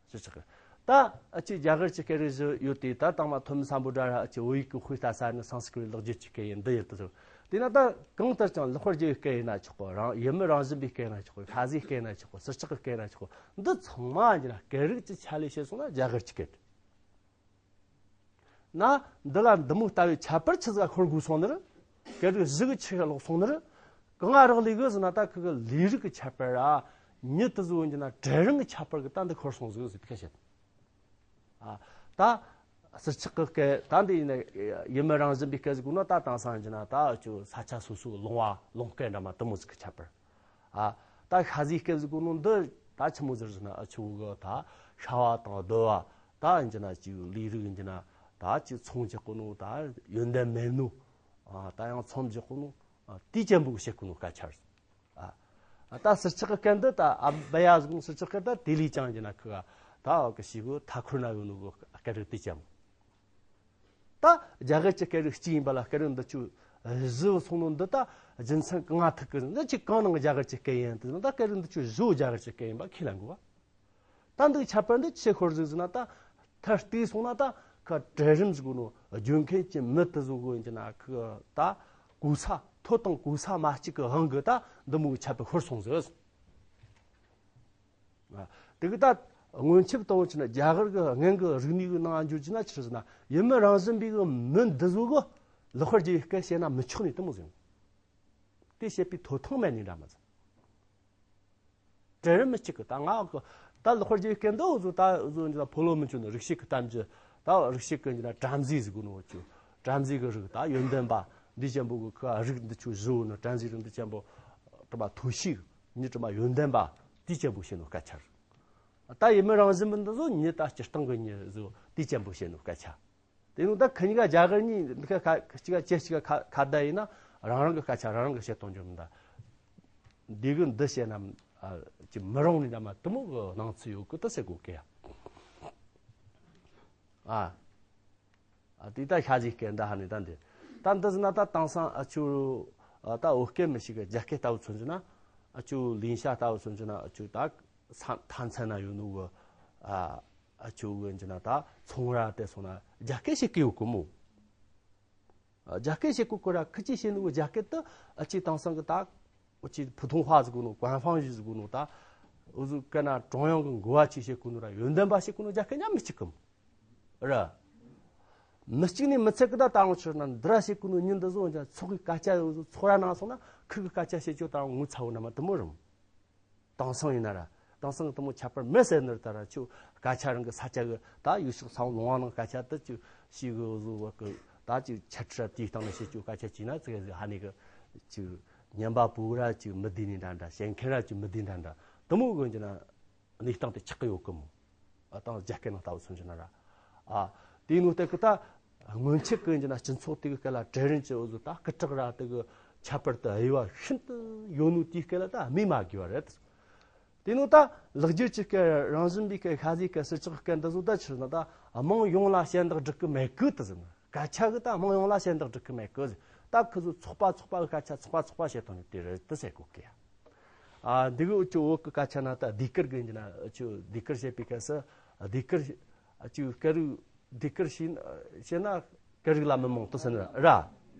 ཞུ་ཆོག་གི། ད་ཨ་ཅེ་རྒྱ་གར་གྱི་སྐད་རིགས་བཞི་ཡོད་དེ། ད་དང་མ་ཐོན་མི་སམ་བྷོ་ཊ་ར་ཨ་ཅེ་བོད་ཡིག་གི་དཔེ་ལྟ་ས་ནི་སཾ་སྐྲྀ་ཏ་ལེགས་སྦྱར་གྱི་སྐད་ཡིན་འདི་ཡིན་དུ་ཟེར། དེས་ན་ད་གང་ལྟར་ཀྱང་ལེགས་པར་རྒྱས་པའི་སྐད་ཡིན་ན་ཆོག་གོ། རང་ཡུལ་མི་རང་བཞིན་པའི་སྐད་ཡིན་ན་ཆོག་གོ། ཤ་ཟའི་སྐད་ཡིན་ན་ཆོག་གོ། ཟུར་ཆག་གི་སྐད་ཡིན་ན་ཆོག་གོ། འདི་ཚང་མ་ཡིན་ན་སྐད་རིགས་ཀྱི་ཆ་ལས་བཤད་སོང་ན་རྒྱ་གར་གྱི་སྐད་རེད། ན་འདི་ལ་འདི་མོ་ལྟ་བུའི་ཁྱད་པར་ཆི་ཟིག་ཤོར་དགོས་སོང་ནི་རེད། སྐད་རིགས་བཞི་གི་ཆི་ལོག་སོང་ནི་རེད། གང་ང་རག་ལས་གི་ཟེར་ན་ད་ཁི་གི་ལས་རིགས་ཀྱི་ཁྱད་པར་ར། མྱི་དེ་ཚོ་ཡིན་གྱི་ན་གྲལ་རིམ་གྱི་ཁྱད་པར་གི་ད་འདི་ཤོར་སོང་ཟིག་ཟེར་ཏེ་ཁ་བཤད། ཨ་ད་ཟུར་ཆག་གི་སྐད་ད་འདི་ཡིན་ན་ཡུལ་མི་རང་བཞིན་པའི་སྐད་ཟིག་གོ་ན། ད་དེང་སང་ཡིན་གྱི་ན་ད་ཅོ་ས་ཆ་སོ་སོའི་ལུང་བ་ལུང་སྐད་འདྲ་མ་དེ་མོ་ཟིག་གི་ཁྱད་པར། ཨ་ད་ཤ་ཟའི་སྐད་ཟིག་གོ་ནོ་འདི་ད་ཆི་མོ་ཟིག་ཟེར་ན། ཨ་ཆུ་བོ་གི་ད་ཤ་བ་དང་རྡོ་བ་ད་ཡིན་གྱི་ན་ཅིག་ལས་རིགས་ཡིན་གྱི་ན་ད་ཅིག་ཚོང་བྱེད་གོ་ནོ། ད་ཡོན་ཏན་མེད་ནོ། ཨ་ད་ཡང་ཚོང་བྱེད་གོ་ནོ། ཨ་དེ་ཅན་པོ་གི་བཤད་གོ་ནོ་སྐད་ཆ་རེད། ཨ་ད་ཟུར་ཆག་གི་སྐད་འདི་ད་ཨ་བ་ཡ་ཟིག་གོ་ནོ། ཟུར་ཆག་གི་སྐད་ད་དེ་ལས་ཀྱང་ཡིན་གྱི་ན་ཁི་ག་ད་ཨ་གི་ཞིག་གི་མཐའ་འཁོར་ན་ཡོད་ནོ་གི་སྐད་རིགས་དེ་ཅན་པོ། ད་རྒྱ་གར་གྱི་སྐད་རིགས་གཅིག་ཡིན་པ་ལ་སྐད་རིགས་འདི་ཆོ་བཞི་སོང་ནོ་འདི་ད་རྒྱུ་མཚན་གང་ང་ཐུག་གི་འདི་ཅི་གང་ནང་རྒྱ་གར་གྱི་སྐད་ཡིན་དུ་ཟེར་ན། ད་སྐད་རིགས་འདི་ཆོ་བཞི་རྒྱ་གར་གྱི་སྐད་ཡིན་པ་ཁས་ལེན་དགོས་པ། ད་འདི་ཁྱད་པར་འདི་ཆི་ཤོར་ཟིག་ཟེར་ན། ད་མཐར་གཏུགས་སོང་ན་ད་ཁ་གྲལ་རིམ་ཟིག་གོ་ནོ་རྒྱུན་མཁན་གྱི་མི་དེ་ཚོ་གི་ཡིན་གྱི་ན་ཁི་ད་གོ་ས་མཐོ་དང་གོ་ས་མ་གཅིག་གི་དབང་གིས་ད་འདི་མོ་གི་ཁྱད་པར་ཤོར་སོང་ཟིག། ཨ་དེ་གི་ད་སྔོན་ཆད་ལྟ་བུ་ཆི་ན་རྒྱ་གར་གི་སྔོན་གི་རིག་གནས་གི་ནང་འགྱུར་གྱི་ན་ཆི་ཟེར་ན། ཡུལ་མི་རང་བཞིན་པའི་གི་མི་འདི་ཚོ་གི་ལེགས་པར་རྒྱས་པའི་སྐད་བཤད་ན་མི་ཆོག་ནི་དེ་མོ་ཟིག། དེ་བཤད་པའི་ཐོབ་ཐང་མེད་ནི་འདྲ་མ་ཟིག། གྲལ་རིམ་མི་གཅིག་གི་ད་ང་གི་ད་ལོ་ཧོར་རྒྱའི་སྐད་འདི་འུ་ཚོ་ད་འུ་ཚོ་འདི་ད་ཕོ་ལོ་མི་ཆུ་ནི་རིག་བྱེད་ཀྱི་གཏམ་རྒྱུད། ད་རིག་བྱེད་ཀྱི་འདི་ན་བྲམ་ཟེ་ཟེར་གོ་ནོ་ཆུ། བྲམ་ཟེ་གི་རིགས་ད་ཡོན་ཏན་པ་འདི་ཅན་པོ་གི་ཁ་རིགས་འདི་ཆུ་བཞི་བོ་ནི་བྲམ་ཟེ་རིགས་འདི་ཅན་པོ་དྲི་མ་ཐོ་ཤིག་ཉི་དྲི་མ་ཡོན་ཏན་པ་དེ་ཅན་པོ་བྱེད་ནོ་སྐད་ཆ་རེད། ད་ཡིན་མིན་རང་བཞིན་མིན་འདི་ཚོ་ཉི་ད་སྤྱིར་བཏང་གི་ཉི་བཟོ་དེ་ཅན་པོ་བྱེད་ནོ་སྐད་ཆ། དེ་ནོ་ད་ཁི་གཉིས་ཀ་རྒྱ་གར་གཉིས་འདི་ཁ་ཁ་གཅིག་ག་ཅེ་གཅིག་ག་ཁ་ཁ་བརྡ་ཡིན་ན་རང་རང་གི་སྐད་ཆ་རང་རང་གི་བཤད་གཏོང་རྒྱུ་མི་འདའ། འདི་གི་འདི་བཤད་ན་ཨ་ཅི་མི་རུང་ནི་འདྲ་མ་དུ་མོ་གི་སྣང་ཚུལ་ཡོད་གི་ད་ཟེར་གོ་གི་ཡ། ཨ་ཨ་དེ་ད་ཤ་ཟིག་སྐད་འདའ་ཧ་ནི་ད་འདི་ད་འདི་ཟིན་ན་ད་དེང་སང་ཨ་ཆུ་ཨ་ད་བོད་སྐད་མི་ཞིག་གི་རྒྱ་སྐད་ལྟ་བུ་མཚོན་རྒྱུ་ན་ཨ་ཆུ་ལིན་ཤ་ལྟ་བུ་མཚོན་རྒྱུ་ན་ཨ་ཆུ་ད། མཐའ་མཚན་ན་ཡོད་ནོ་གི་ཨ་ཨ་ཆོ་གི་འཇི་ན་ད་ཚོང་ར་དེ་སོང་ན་རྒྱ་སྐད་བཤད་ཀི་ཡོད་གི་མོ། རྒྱ་སྐད་བཤད་ཀི་གོ་ར་ཁི་ཅི་བཤད་ནོ་གི་རྒྱ་སྐད་དུ་ཨ་ཅི་དེང་སང་གི་ད་ཨ་ཅི་ཕུ་ཐུང་ཧྭ་ཟེར་གོ་ནོ་ཀོན་ཧྥང་ཞི་ཟེར་གོ་ནོ་ད་འུ་ཟུ་ཀ་ན་ཀྲུང་དབྱང་གི་འགོ་བ་ཅི་བཤད་གོ་ནོ་ར་ཡོན་ཏན་པ་བཤད་གོ་ནོ་རྒྱ་སྐད་ཉམས་མི་གཅིག་གི་མོ། ར། མི་གཅིག་ནས་མི་ཚད་གི་ད་ད་རུང་ཆོ་ན་འདི་ར་བཤད་གོ་ནོ་ཉིན་འདི་བཟོ་འཇ་ཚོགས་གི་སྐད་ཆ་འུ་ཟུ་ཚོགས་ར་ནང་སོང་ན་ཁི་གི་སྐད་ཆ་བཤད་ཆོ་ད་རུང་ངུ་ཚ་བོ་ན་མ་དུ་མོ་རུང་། དེང་སང་ཡིན་ན་ར། དེང་སང་གི་དུ་མོ་ཁྱད་པར་མེད་ཟེར་ནི་ར་ད་ར་ཆུ་སྐད་ཆ་རང་གི་ས་ཆ་གི་ད་ཡུལ་ཕྱོགས་ས་བོ་ལུང་བ་ནང་སྐད་ཆ་དུ་ཆུ་ཤི་གི་བཟོ་བ་གི་ད་ཆུ་ཆ་ཁྲི་ར་དེའི་སྟེང་ནས་བཤད་ཆུ་སྐད་ཆ་ཅི་ན་ཙི་ག་ཟི་ཧ་ནི་གི་ཆུ་ཉན་པ་པུ་ར་ཆུ་མི་བདེ་ནི་འདྲ་འདྲ་བཤད་མཁན་ར་ཆུ་མི་བདེ་འདྲ་འདྲ་དུ་མོ་གི་འཇི་ན་གནས་སྟངས་དེ་ཆགས་གི་ཡོད་གི་མོ། ཨ་དང་རྒྱ་སྐད་ནང་ལྟ་བུ་སོང་ཆུ་ན་ར། ཨ་དེའི་ནུ་སྟེ་གི་ད་སྔོན་ཆད་གི་འཇི་ན་སྤྱི་ཚོགས་དེ་གི་སྐད་ལ་གྲལ་རིམ་གྱི་འུ་ཟུ་ད་སྐུ་དྲག་ར་དེ་གི་ཁྱད་པར་དུ་དབྱེ་བ་ཤིན་ཏུ་ཡོད་ནོ་དེའི་སྐད་ལ་ད་སྨོས་མ་དགོས་པ་རེད། དེ་ནོ་ད་ལག་བརྒྱུད་ཀྱི་སྐད་རང་བཞིན་པའི་སྐད་ཤ་ཟའི་སྐད་ཕྱི་ཕྱོགས་སྐད་འདི་ཚོ་ད་ཕྱིར་ན་ད་དམངས་ཡོངས་ལ་ཞལ་འདེགས་སྒྲུབ་ཀྱི་མེད་གི་དུ་ཟེར་ན་སྐད་ཆ་གི་ད་དམངས་ཡོངས་ལ་ཞལ་འདེགས་སྒྲུབ་ཀྱི་མེད་གི་ཟེར། ད་ཁི་ཚོ་ཚོགས་པ་ཚོགས་པ་གི་སྐད་ཆ་ཚོགས་པ་ཚོགས་པ་བཤད་དང་ནི་དེ་རེད་དུ་ཟེར་གོ་གི། ཨ་འདི་གི་འུ་ཅོ་བོད་གི་སྐད་ཆ་ན་ད་ཟློས་གར་གི་འདི་ན་འུ་ཅོ་ཟློས་གར་བཤད་པའི་སྐད་སུ་ཟློས་གར་ཨ་ཅོ་སྐད་རིགས་ཟློས་གར་བྱས་བྱས་ན་སྐད་རིགས་ལ་མི་རྨོངས་དུ་ཟེར་ན་ར།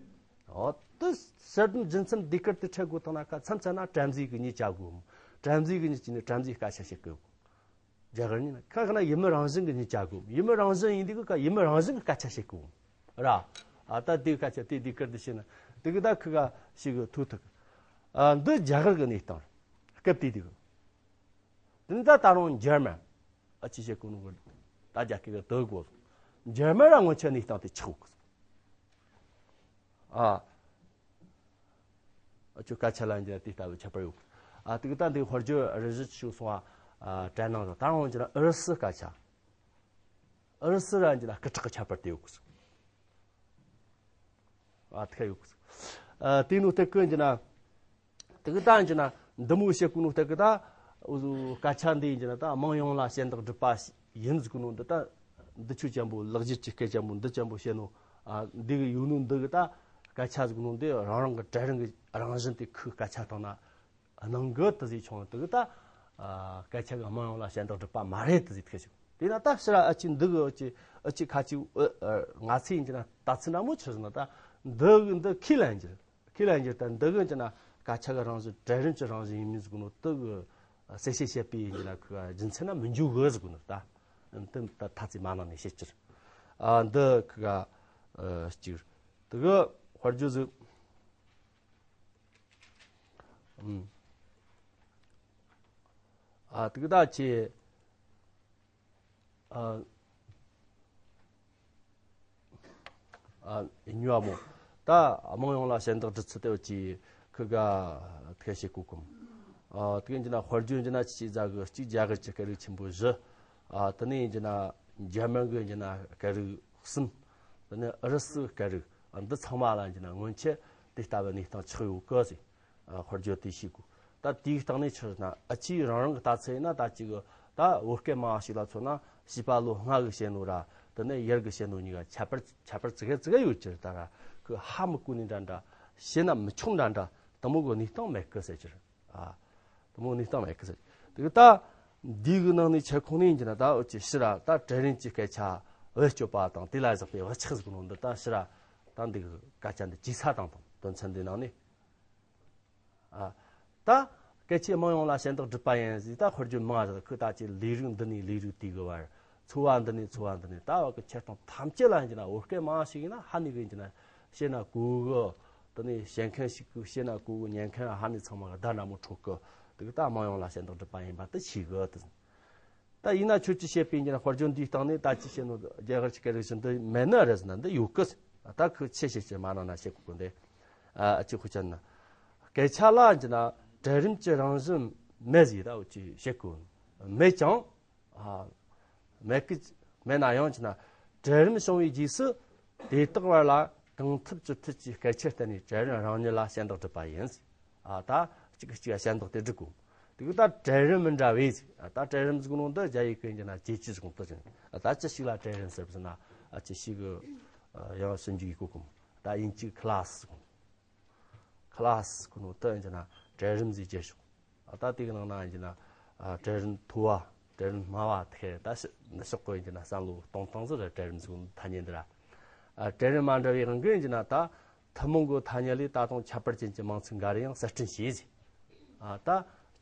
ཨོ་དུ་གསར་དུ་རྒྱུ་མཚན་ཟློས་གར་དུ་འཕྲད་དགོས་དང་ན་ཁ་མཚམས་མཚམས་ན་བྲམ་ཟེ་གི་ཉིད་བྱ་དགོས། བྲམ་ཟེ་གི་ཉིད་ཀྱི་ནི་བྲམ་ཟེའི་སྐད་ཆ་བཤད་དགོས། རྒྱ་གར་ཉིད་ན་ཁ་ཁ་ན་ཡིན་མིན་རང་བཞིན་གི་ཉིད་བྱ་དགོས། ཡིན་མིན་རང་བཞིན་ཡིན་དུས་ཀ་ཡིན་མིན་རང་བཞིན་གི་སྐད་ཆ་བཤད་དགོས། ར། ཨ་ད་དེའི་སྐད་ཆ་དེ་ཟློས་གར་དུ་བཤད་ན་དེ་གི་ད་ཁི་ག་ཞིག་གི་ཐུག་ཐུག་ཨ་འདི་རྒྱ་གར་གི་གནས་སྟངས་རེད། སྐབས་དེ་དུས་དེ་ནི་ད་ད་རུང་འཇར་མན་ཨ་ཅི་བཤད་གོ་ནོ་གི་ད་རྒྱ་སྐད་གི་དོ་གོ་འཇར་མན་ར་སྔོན་ཆད་གནས་སྟངས་དེ་ཆགས་གོ་ཨ། ཨ་ཅོ་སྐད་ཆ་ལ་འཇལ་དེ་ལྟ་བུ་ཁྱད་པར་ཡོད། ཨ་དེ་གི་ད་འདི་དཔལ་འབྱོར་རི་བཞི་ཆུ་སོང་བ་དྲན་ནང་དང་ད་འོང་ཅི་ན་ཨུ་རུ་སུ་སྐད་ཆ། ཨུ་རུ་སུ་ར་འཇལ་སྐད་གྲགས་ཀྱི་ཁྱད་པར་དེ་ཡོད་གི། ཨ་ཐ་ཡོད་གི། ཨ་དེ་ནུ་ཐད་ཀི་འཇལ་དེ་གི་ད་འཇལ་འདི་མོ་བཤད་ཀུ་ནུ་ཐད་ཀི་ད་འུ་ཟུ་སྐད་ཆ་འདི་འཇལ་ད་དམངས་ཡོངས་ལ་ཞལ་འདེགས་སྒྲུབ་པ་ཡིན་ཟིག་ནོ་འདི་ད་འདི་ཆོས་ཅན་པོ་ལག་བརྒྱུད་ཀྱི་སྐད་ཅན་པོ་འདི་ཅན་པོ་བཤད་ནོ། ཨ་འདི་གི་ཡོད་ནོ་འདི་གི་ད་སྐད་ཆ་ཟིག་ནོ་འདི་རང་རང་གི་གྲལ་རིམ་གི་རང་བཞིན་དེ་ཁོའི་སྐད་ཆ་དང་ན་སྣང་གི་དུ་ཟིག་ཆུང་དུ་གི་ད་ཨ་སྐད་ཆ་གི་དམངས་ཡོངས་ལ་ཞལ་འདེགས་སྒྲུབ་པ་མ་རེད་དུ་ཟིག་ཐུག་ཞིག་དེ་ན་ད་ཕྱིར་ཨ་ཅི་འདི་གི་ཨ་ཅི་ཨ་ཅི་ཁ་ཅི་ཨ་ང་ཚོས་ཡིན་གྱི་ན་ད་ཚི་འདྲ་མོ་ཆི་ཟིག་ན་ད་འདི་གི་འདི་ཁས་ལེན་གྱི་ཁས་ལེན་གྱི་ད་འདི་གི་གྱི་ན་སྐད་ཆ་གི་རང་བཞིན་གྲལ་རིམ་གྱི་རང་བཞིན་ཡིན་མིན་ཟིག་ནོ་དུ་གི་གསལ་བཤད་བྱེད་པའི་ཡིན་གྱི་ན་ཁོ་རྒྱུ་མཚན་ན་མི་འཇུག་གི་ཟིག་ནོ་ད་འདི་ད་ཐ་ཚི་མ་ནང་ནས་བཤད་ཀྱི་ཨ་འདི་ཁོ་ག་ཨ་ཅིག་དུ་གི་དཔལ་འབྱོར་ཟིག་ཨ་དེ་གི་ད་ཆེ་ཨ་ཨ་ཉུ་ཨ་མོ་ད་དམངས་ཡོངས་ལ་ཞལ་འདེགས་སྒྲུབ་ཚུལ་དེ་བ་ཅི་ཁི་ག་ཐེ་ཤེ་ཀུ་ཀུམ། ཨ་དེ་གི་འཇི་ན་དཔལ་འབྱོར་འཇི་ན་ཅི་ཟ་གི་གཅིག་རྒྱ་གར་གྱི་སྐད་རིགས་ཆེན་པོ་བཞི། ཨ་དེ་ནས་འཇི་ན་འཇར་མན་གི་འཇི་ན་སྐད་རིགས་གསུམ། དེ་ནས་ཨུ་རུ་སུ་སྐད་རིགས་འདི་ཚང་མ་ལ་འཇི་ན་སྔོན་ཆད་དེ་ལྟ་བུ་གནས་སྟངས་ཆགས་ཡོད་གི་ཟེར། ཨ་དཔལ་འབྱོར་དེ་ཤེས་དགོས། ད་དེའི་སྟེང་ནས་ཕྱིར་ན་ཨ་ཅིའི་རང་རང་གི་ལྟ་ཚུལ་ཡིན་ན་ད་ཅིག་གི་ད་བོད་སྐད་མང་ཞིག་ལ་མཚོན་ན་བྱིས་པ་ལོ་ལྔ་གི་བཤད་ནོ་ར་དེ་ནས་ཡར་གི་བཤད་ནོ་གཉིས་ཀ་ཁྱད་པར་ཁྱད་པར་ཙི་གེ་ཙི་གེ་ཡོད་ཀྱི་རེད། ད་ར་ཁོས་ཧ་མི་གོ་ནི་འདྲ་འདྲ་བཤད་ན་མི་ཆོག་འདྲ་འདྲ་དེ་མོ་གི་གནས་སྟངས་མེད་གི་ཟེར་གྱི་རེད། ཨ་དེ་མོ་གནས་སྟངས་མེད་གི་ཟེར་གྱི་དེ་གི་ད་འདི་གི་ནང་ནས་ཆེ་ཁོང་ནས་ཡིན་གྱི་ན་ད་འུ་ཅི་ཕྱིར་ར་ད་གྲལ་རིམ་གྱི་སྐད་ཆ་བེད་སྤྱོད་པ་དང་དེ་ལ་བཞག་པའི་བུ་ཆགས་ཟིག་ནོ་འདི་ད་ཕྱིར་ར་ད་འདི་གི་སྐད་ཆ་འདི་ཇི་ས་དང་དང་དོན་ཚན་འདི་ནང་ནས། ཨ། ད། སྐད་ཆའི་དམངས་ཡོངས་ལ་ཞལ་འདེགས་སྒྲུབ་པ་ཡིན་ཟེར་ད་དཔེར་བརྗོད་མང་ཞིག་ཁོས་ད་ཅི་ལས་རིགས་འདི་ནས་ལས་རིགས་དེ་གི་བར། འཚོ་བ་འདི་ནས་འཚོ་བ་འདི་ནས་ད་བ་གི་ཁྱེར་སྟངས་ཐམས་ཅད་ལ་ཡིན་གྱི་ན་བོད་སྐད་མང་ཞིག་ཡིན་ན་ཧ་ནི་གི་ཡིན་གྱི་ན་བཤད་ན་གོ་གི། དེ་ནས་བཤད་མཁན་ཞིག་གིས་བཤད་ན་གོ་གི། ཉན་མཁན་ཧ་ནི་ཚང་མ་གི་བརྡ་འདྲ་མོ་འཕྲོད་གི། དེ་གི་ད་དམངས་ཡོངས་ལ་ཞལ་འདེགས་སྒྲུབ་པ་ཡིན་པ་དེ་ཤེས་གི་དེ། ད་ཡིན་ན་ཁྱོད་ཀྱིས་བཤད་པའི་འདི་ན་དཔལ་འབྱོར་འདིའི་སྟེང་ནས་ད་ཅི་བཤད་ནོ་རྒྱ་གར་གྱི་སྐད་རིགས་བཞིན་དུ་མེད་ནི་རེད་ཟེར་ན་འདི་ཡོད་གི་ཟེར། ད་ཁོས་ཆེ་བཤད་ཀྱི་མ་ན་ན་བཤད་གོ་གི་འདི། ཨ་ཅི་ཁོ་ཅན་ན། སྐད་ཆ་ལ་འདི་ན་གྲལ་རིམ་གྱི་རང་བཞིན་མེད་ཟེར་ད་འུ་ཅི་བཤད་གོ། མེད་ཀྱང་། ཨ། མེད་ཀི་མེད་ན་ཡང་ཅི་ན་གྲལ་རིམ་བྱུང་བའི་རྗེས་སུ་དེ་དག་བར་ལ་གང་ཐུབ་ཅི་ཐུབ་ཀྱིས་སྐད་ཆ་བསྟན་ནས་གྲལ་རིམ་རང་ཉིད་ལ་ཞལ་འདེགས་སྒྲུབ་པ་ཡིན། ཨ་ད་གཅིག་གིས་གཅིག་ལ་ཞལ་འདེགས་དེ་སྒྲུབ་དགོས། དེ་གི་ད་གྲལ་རིམ་མི་འདྲ་བས་ཨ་ད་གྲལ་རིམ་ཟིག་ནང་དུ་རྒྱ་ཡིག་གི་ཡིན་ན་ཇེ་ཅི་ཟིག་ཏུ་ཅན། ཨ་ད་ཅི་ཞིག་ལ་གྲལ་རིམ་ཟེར་བ་ཟེར་ན་ཨ་ཅི་ཞིག་གི་ཡང་ཞིབ་འཇུག་ཡིག་གོ་གོ་ད་དབྱིན་ཇིའི་class་ཟིག་ཁ་ལ་སི་ཁོ་ནོ་ཏི་ཡིན་གྱི་ན་གྲལ་རིམ་ཟིག་བརྗེ་ཤོག་ཨ་ད་དེ་གི་ནང་ན་ཡིན་གྱི་ན་ཨ་གྲལ་རིམ་མཐོ་བ་གྲལ་རིམ་དམའ་བ་ཐེ་ད་ཤི་ནི་ཤོག་གོ་ཡིན་གྱི་ན་བསམ་བློ་གཏོང་སྟངས་ཟིག་རེད། གྲལ་རིམ་ཟིག་ཐ་སྙད་འདི་ར་ཨ་གྲལ་རིམ་མ་འདྲ་བའི་དབང་གིས་ཡིན་གྱི་ན་ད་ཐུན་མོང་གི་ཐ་སྙད་ལས་ད་དུང་ཁྱད་པར་ཅན་གྱི་མིང་ཚིག་འགའ་རེ་ཡང་གསར་སྐྲུན་བྱས་ཟིག་ཨ་ད་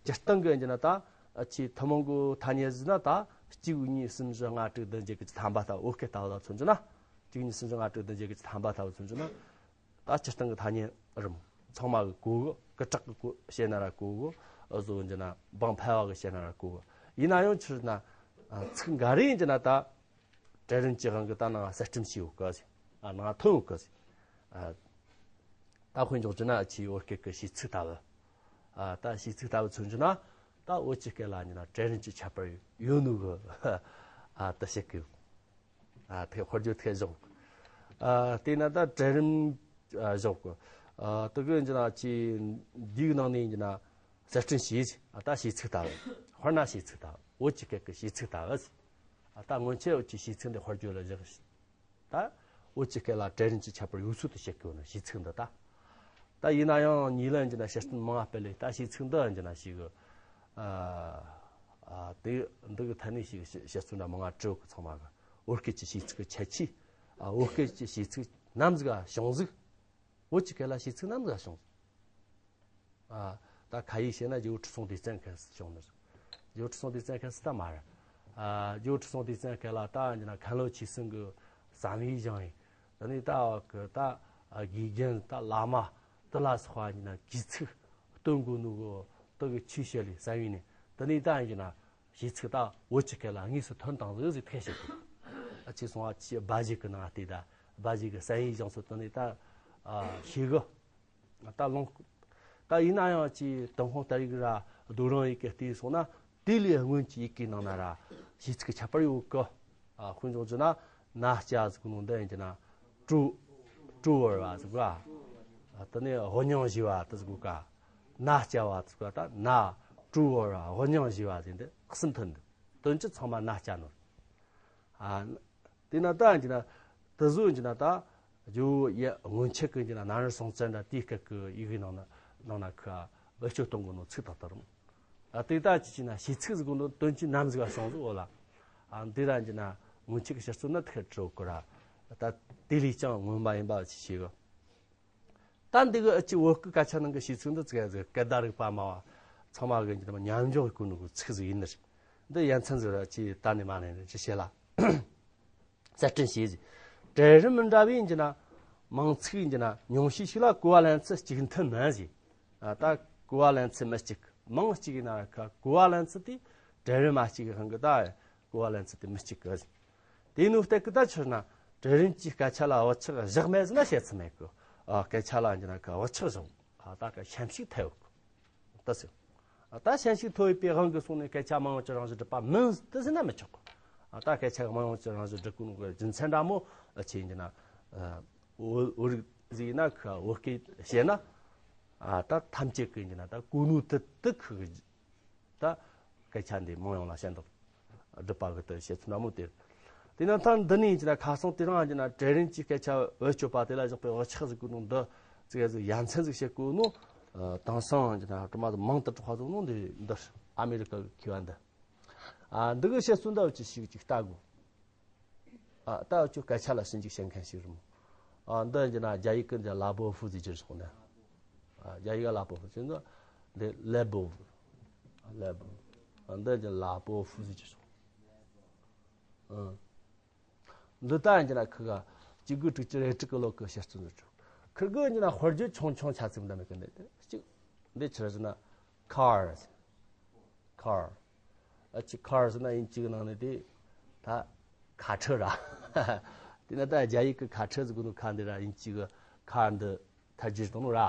སྤྱིར་བཏང་གི་ཡིན་གྱི་ན་ད་ཨ་ཆེས་ཐུན་མོང་གི་ཐ་སྙད་ཟིག་ན་ད་གཅིག་གཉིས་གསུམ་བཞི་ལྔ་དྲུག་བདུན་བརྒྱད་དགུ་བཅུ་ཐམ་པ་ལྟ་བུ་བོད་སྐད་ལྟ་བུ་ལ་མཚོན་གྱི་ན་གཅིག་གཉིས་གསུམ་བཞི་ལྔ་དྲུག་བདུན་བརྒྱད་དགུ་བཅུ་ཐམ་པ་ལྟ་བུ་མཚོན་གྱི་ན། ད་སྤྱིར་བཏང་གི་ཐ་སྙད་རིམ་ཚང་མ་གི་གོ་གི་སྐུ་དྲག་གི་གོ་བཤད་ན་ར་གོ་གི་བཟོ་འཇི་ན་འབངས་ཕལ་བ་གི་བཤད་ན་ར་གོ་གི་ཡིན་ན་ཡང་ཕྱིར་ན་ཚིག་འགའ་རེ་ཡིན་གྱི་ན་ད་གྲལ་རིམ་གྱི་དབང་གི་ད་ནང་གསར་སྐྲུན་བྱས་ཡོད་གི་ཟེར། ཨ་ནང་ཐོན་ཡོད་གི་ཟེར། ཨ་ད་དཔེ་འཇོག་རྒྱུ་ན་ཨ་ཆེའི་བོད་སྐད་ཀྱི་བྱས་ཚིག་ལྟ་བུ། ཨ་ད་བྱས་ཚིག་ལྟ་བུ་མཚོན་རྒྱུ་ན་ད་བོད་ཀྱི་སྐད་ལ་ཡིན་ན་གྲལ་རིམ་གྱི་ཁྱད་པར་ཡོད་ནོ་གི་ཨ་ད་བཤད་གི་ཡོད། ཨ་དེ་དཔེར་བརྗོད་ཐད་བཞག་ཨ་དེས་ན་ད་གྲལ་རིམ་ཨ་བཞག་གི་ཨ་དེ་གི་འཇི་ན་ཅི་འདིའི་ནང་ནས་འཇི་ན་གསར་སྐྲུན་བྱས། ཨ་ད་བྱས་ཚིག་ལྟ་བུ། དཔེར་ན་བྱས་ཚིག་ལྟ་བུ། བོད་ཀྱི་སྐད་ཀྱི་བྱས་ཚིག་ལྟ་བུ། ཨ་ད་སྔོན་ཆད་བོད་ཀྱི་བྱས་ཚིག་འདི་དཔེར་བརྗོད་ལ་བཞག་ད་བོད་ཀྱི་སྐད་ལ་གྲལ་རིམ་གྱི་ཁྱད་པར་ཡོད་ཚུལ་དུ་བཤད་གི་ཡོད་ན་བྱས་ཚིག་འདི་ད། ད་ཡིན་ན་ཡང་ཉེ་ལམ་འཇི་ན་བཤད་སྟངས་མང་བ་སྤེལ་ལེ་ད་བྱས་ཚིག་འདི་འཇི་ན་ཞིག་གི་ཨ་ཨ་དེ་འདི་གི་ཐད་ནས་ཞིག་བཤད་ཚུལ་འདྲ་མང་ང་དྲི་གི་ཚང་མ་གི་བོད་སྐད་ཀྱི་བྱས་ཚིག་གི་ཁྱད་ཆོས། ཨ་བོད་སྐད་ཀྱི་བྱས་ཚིག་ནམ་ཟིག་ག་བྱུང་ཟིག་བོད་ཀྱི་སྐད་ལ་བྱས་ཚིག་ནམ་ཟིག་ག་བྱུང་ཟིག་ཨ་ད་ཁ་ཡིག་བཤད་ན་རྒྱལ་པོ་ཁྲི་སྲོང་ལྡེ་བཙན་སྐབས་སུ་བྱུང་ནི་རེད། རྒྱལ་པོ་ཁྲི་སྲོང་ལྡེ་བཙན་སྐབས་སུ་ད་མ་རེད། ཨ་རྒྱལ་པོ་ཁྲི་སྲོང་ལྡེ་བཙན་སྐབས་ལ་ད་འཇི་ན་མཁན་སློབ་ཆོས་གསུམ་གི་བསམ་ཡས་བཞེངས་ཡིན། དེ་ནས་ད་གི་ད་དགེ་རྒན་ད་བླ་མ་དེ་ལ་སོགས་པ་འཇི་ན་གུས་ཚིག་སྟོན་དགོས་ནོ་གི་དེ་གི་ཆོས་བཤད་ལས་བསམ་ཡས་ནས་དེ་ནས་ད་འཇི་ན་བྱས་ཚིག་ད་བོད་ཀྱི་སྐད་ལ་དངོས་སུ་ཐོན་བཏང་ཟིག་ཟིག་ཐེ་ཞིག་གི་ཨ་ཆེ་སོང་ཨ་ཆེ་སྦ་བཞེད་གི་ནང་བལྟས་ད་སྦ་བཞེད་གི་བསམ་ཡས་བཞེངས་སོ་དེ་ནས་ད་ཨ་ཤེས་གི་ད་ལོང་། ད་ཡིན་ན་ཡང་ཅིག་ཏུན་ཧོང་སྟར་ཡིག་ར་རྡོ་རིང་ཡི་གེ་བལྟས་སོང་ན་དེ་ལས་སྔོན་གྱི་ཡི་གེའི་ནང་ན་ར་བྱས་ཚིག་ཁྱད་པར་ཡོད་གི་ཨ་དཔེར་འཇོག་རྒྱུ་ན་ན་སྐྱ་ཟེར་གོ་ནོ་འདི་ཡིན་གྱི་ན་ཀྲུ་ཀྲུ་བོར་བ་ཟེར་གོ་ཨ། དེ་ནས་ཧོ་ཉང་ཞི་བ་དེ་ཟེར་གོ་ག་ན་སྐྱ་བ་ཟེར་གོ་ད་ན་ཀྲུ་བོར་བ་ཧོ་ཉང་ཞི་བ་ཟེར་འདི་གསུམ་ཐོན་འདུག་དོན་སྤྱི་ཚང་མ་ན་སྐྱ་ནོར། ཨ། དེ་ན་ད་ཡིན་ན་དེ་ཟོ་ཡིན་ན་ད་ཇོ་བོ་ཡ་སྔོན་ཆད་ཀྱི་ཡིན་ན་ན་རོ་སྲོང་བཙན་འདྲ་དེའི་སྐབས་ཀྱི་ཡི་གེ་ནང་ན་ནང་ན་ཁ་བེད་སྤྱོད་གཏོང་གི་ནོ་ཚིག་དག་དག་རུང་། ཨ་དེ་ད་ཅི་ཅི་ན་བྱས་ཚིག་ཟིག་གི་ནོ་དོན་གྱི་ནམ་ཟིག་ག་བྱུང་ཟིག་འོ་ལ། ཨ་འདི་ར་ཡིན་ན་སྔོན་ཆད་ཀྱི་ཤར་ཚོ་ན་ཐེ་དྲི་གི་ར། ད་དེ་ལས་ཀྱང་སྔོན་མ་ཡིན་པ་ཅི་ཤེས་གི་ད་འདི་གི་ཨ་ཅི་བོད་སྐད་སྐད་ཆ་ནང་གི་བྱས་ཚིག་འདི་ཙི་ག་ཟིག་སྐད་བརྡ་རིག་པ་སྨྲ་བ་ཚང་མ་གི་འདི་མཉམ་འཇོག་གི་ནོ་གི་ཚིག་ཟིག་ཡིན་ནི་རེད། འདི་ཡ་མཚན་ཟིག་ར་ཅི་ད་ནི་མ་ནས་ནི་ཅི་བྱེད་ལ། གསར་སྐྲུན་བྱས་ཟིག་གྲལ་རིམ་མི་འདྲ་བའི་འཇི་ན་མིང་ཚིག་འཇི་ན་ཉུང་ཤས་ཤིག་ལ་གོ་བ་ལེན་ཚུལ་གཅིག་མཐུན་མིན་ཟིག་ཨ་ད་གོ་བ་ལེན་ཚུལ་མི་གཅིག་མིང་གཅིག་ཡིན་ན་ཁ་གོ་བ་ལེན་ཚུལ་དེ་གྲལ་རིམ་མ་གཅིག་གི་སྒང་གི་ད་གོ་བ་ལེན་ཚུལ་དེ་མི་གཅིག་གི་ཟིག་དེ་ནོ་སྟེགས་གི་ད་ཕྱིར་ན་གྲལ་རིམ་གྱི་སྐད་ཆ་ལ་བག་ཆགས་བཞག་མེད་ཟིན་ན་བཤད་ཚུལ་མེད་གི་ཨ་སྐད་ཆ་ལ་འཇི་ན་ཁ་བག་ཆགས་བཞག་ཨ་ད་ཁ་ཤན་ཤུགས་ཐེབས་གི་ད་ཟེར། ད་ཤན་ཤུགས་མཐོ་བའི་དབང་གིས་སོང་ནས་སྐད་ཆ་དམངས་ཡོངས་ཀྱི་རང་བཞིན་སྒྲུབ་པ་མིན་ཏེ་ཟེར་ན་མི་ཆོག་ད་སྐད་ཆ་དམངས་ཡོངས་ཀྱི་རང་བཞིན་སྒྲུབ་དགོས་ནོ་གི་རྒྱུ་མཚན་འདྲ་མོ་ཆེ་ཡིན་གྱི་ན། བོད་བོད་རིགས་ཟིག་ཡིན་ན་ཁོས་བོད་སྐད་བཤད་ན། ད་ཐམས་ཅད་ཀྱིས་ཡིན་གྱི་ན་ད་གོ་ནོ་དེ་དེ་ཁོས་ད་སྐད་ཆ་འདི་དམངས་ཡོངས་ལ་ཞལ་འདེབས་སྒྲུབ་པ་གི་དེ་བཤད་ཚུལ་འདྲ་མོ་དེ། དེས་ན་ད་འདི་ནས་ཡིན་གྱི་ན་ཁ་སང་དེ་རིང་ཡིན་གྱི་ན་གྲལ་རིམ་གྱི་སྐད་ཆ་བེད་སྤྱོད་པ་དེ་ལ་བཞག་པའི་བག་ཆགས་ཟིག་གི་ནང་འདི་ཙི་ག་ཟིག་ཡ་མཚན་ཟིག་བཤད་དགོས་ནོ། དེང་སང་ཡིན་གྱི་ན་སྒྲོལ་མ་དང་མང་དུ་གྲགས་པ་ཟིག་ནོ་འདི་འདི་ཨ་མེ་རི་ཀ་གི་མཁས་པ་འདི། ཨ་འདི་གི་བཤད་སྲོལ་འདི་ཅི་ཞིག་ཅིག་ལྟ་དགོས། ཨ་ད་ཅོ་སྐད་ཆ་ལ་ཞིབ་འཇུག་བྱེད་མཁན་ཞིག་རེད་མོ། ཨ་འདི་ཡིན་གྱི་ན་རྒྱ་ཡིག་གི་འདི་ལ་པོ་ཧྥུ་ཟེར་གྱི་རེད་སོང་ནས། ཨ་རྒྱ་ཡིག་ལ་པོ་ཧྥུ་ཟེར་ན་འདི་ལེ་པོ་ཧྥུ། ལེ་པོ་ཧྥུ། ཨ་འདི་ཡིན་གྱི་ན་ལ་པོ་ཧྥུ་ཟེར་གྱི་རེད་སོང་། ཨ་འདི་ད་ཡིན་གྱི་ན་ཁི་ག་གཅིག་དགུ་དྲུག་ཅུ་རེ་དྲུག་གི་ལོ་གི་བཤད་སྲོལ་འདི་ཅོ། ཁི་གི་ཡིན་གྱི་ན་དཔེར་བརྗོད་ཆུང་ཆུང་ཆ་ཙིག་འདི་མེད་གི་འདི་གཅིག་འདི་ཆི་རེད་ཟེར་ན་ཁར། car། ཨ་ཅི་car་ཟེར་ན་དབྱིན་ཇི་གི་ནང་ནས་དེ་ད་ཁ་ཁྲི་ར། དེ་ན་ད་རྒྱ་ཡིག་གི་ཁ་ཁྲི་ཟེར་གོ་ནོ་ཁ་འདི་ར། དབྱིན་ཇི་གི་car་འདི་ཐལ་ཇུས་གཏོང་ནོ་ར།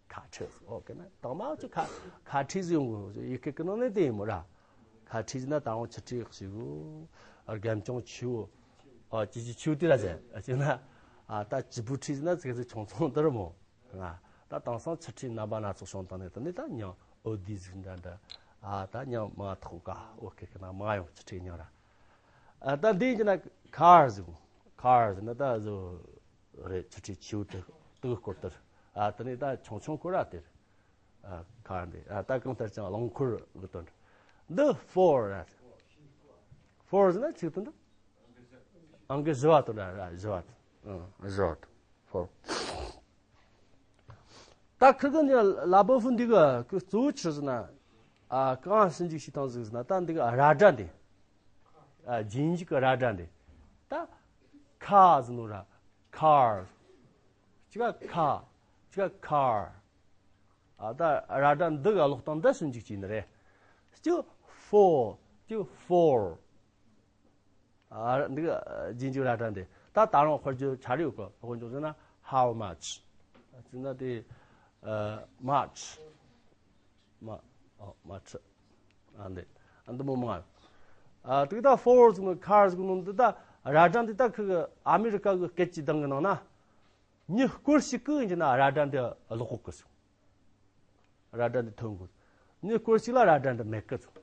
ཁ་ཁྲི་ཟེར། ཨོ་ཀེ་ན་དང་མ་ཅི་ཁ་ཁ་ཁྲི་ཟེར་ཡོང་གོ། ཡི་གེ་གི་ནང་ནས་དེ་ཡིན་མོ་ར། ཁ་ཁྲི་ཟེར་ན་ད་རུང་ཆུ་ཁྲི་ཞིག་གོ། རྒན་ཅང་ཆེའོ། ཨ་ཅི་ཅི་ཆེའོ་དེ་ར་ཟེར། ཨ་ཅི་ན་ཨ་ད་ཅི་བུ་ཁྲི་ཟེར་ན་ཙི་ཙི་ཆུང་ཆུང་དེ་ར་མོ། ང་ད་དེང་སང་ཆུ་ཁྲིའི་རྣམ་པ་སྣ་ཚོགས་བྱུང་བཏང་ནས། དེ་ནས་ད་མྱིང་ཨོ་དི་ཟིག་འདྲ་འདྲ། ཨ་ད་མྱིང་མ་ཐོགས་ཀ། ཨོ་ཀེ་ཀེ་ན་མ་ཡོང་ཆུ་ཁྲིའི་མྱིང་ར། ཨ་ད་འདི་ཡིན་ན་car་ཟིག car་ཟེར་ན་ད་བཟོ་རེད། ཆུ་ཁྲི་ཆེའུ་དེ་དེ་གི་སྐོར་དེར། ཨ་དེ་ནས་ད་ཆུང་ཆུང་ཁོ་ར་དེར། ཨ་car་འདི་ཨ་ད་གང་ལྟར་ཀྱང་རླངས་འཁོར་གི་དོན་འདི་four་ར། Four་ཟེར་ན་ཆིག་དོན་འདི། ཨང་ཀི་བཞི་བ་དང་འདྲ་ར། བཞི་བ་དང་། ཨང་། བཞི་བ་དང་། Four། ད་ཁིར་གི་འདི་ལ་བོ་ཧྥུ་འདི་གི་གི་གཙོ་བོ་ཆི་ཟེར་ན། ཨ་གང་ཞིབ་འཇུག་བྱེད་སྟངས་ཟིག་ཟེར་ན། ད་འདི་གི་ར་སྒྲ་འདི། ཨ་རྗེས་འཇུག་གི་ར་སྒྲ་འདི། ད་ཁ་ཟེར་ནོ་ར། car། ཅི་ག་ཁ། ཅི་ག་car། ཨ་ད་ར་སྒྲ་འདི་གི་ཀློག་སྟངས་འདི་ཞིབ་འཇུག་བྱས་ནི་རེད། ཅི་four། ཅི་four། ཨ་འདི་གི་རྗེས་འཇུག་ར་སྒྲ་འདི། ད་ད་རུང་དཔེར་བརྗོད་ཆ་རེ་ཡོད་གི། དཔེར་བརྗོད་ཟེར་ན་how much། ཟེར་ན་དེ་ཨ་much། མ་ཨོ་མ་ཁྲི། ཨ་འདི་ཨ་འདི་མོ་མང་། ཨ་དེ་ད་four་ཟེར་ནོ་car་ཟེར་ནོ་འདི་ད་ར་སྒྲ་འདི་ད་ཁི་གི་ཨ་མི་རི་ཀ་གི་སྐད་ཀྱི་གདངས་གི་ནང་ན་མྱི་སྐོར་ཞིག་གི་ཡིན་གྱི་ན་ར་སྒྲ་འདི་ཀློག་གོ་གི་སོང་། ར་སྒྲ་འདི་ཐོན་གོ། མྱི་སྐོར་ཞིག་ལ་ར་སྒྲ་འདི་མེད་གི་སོང་།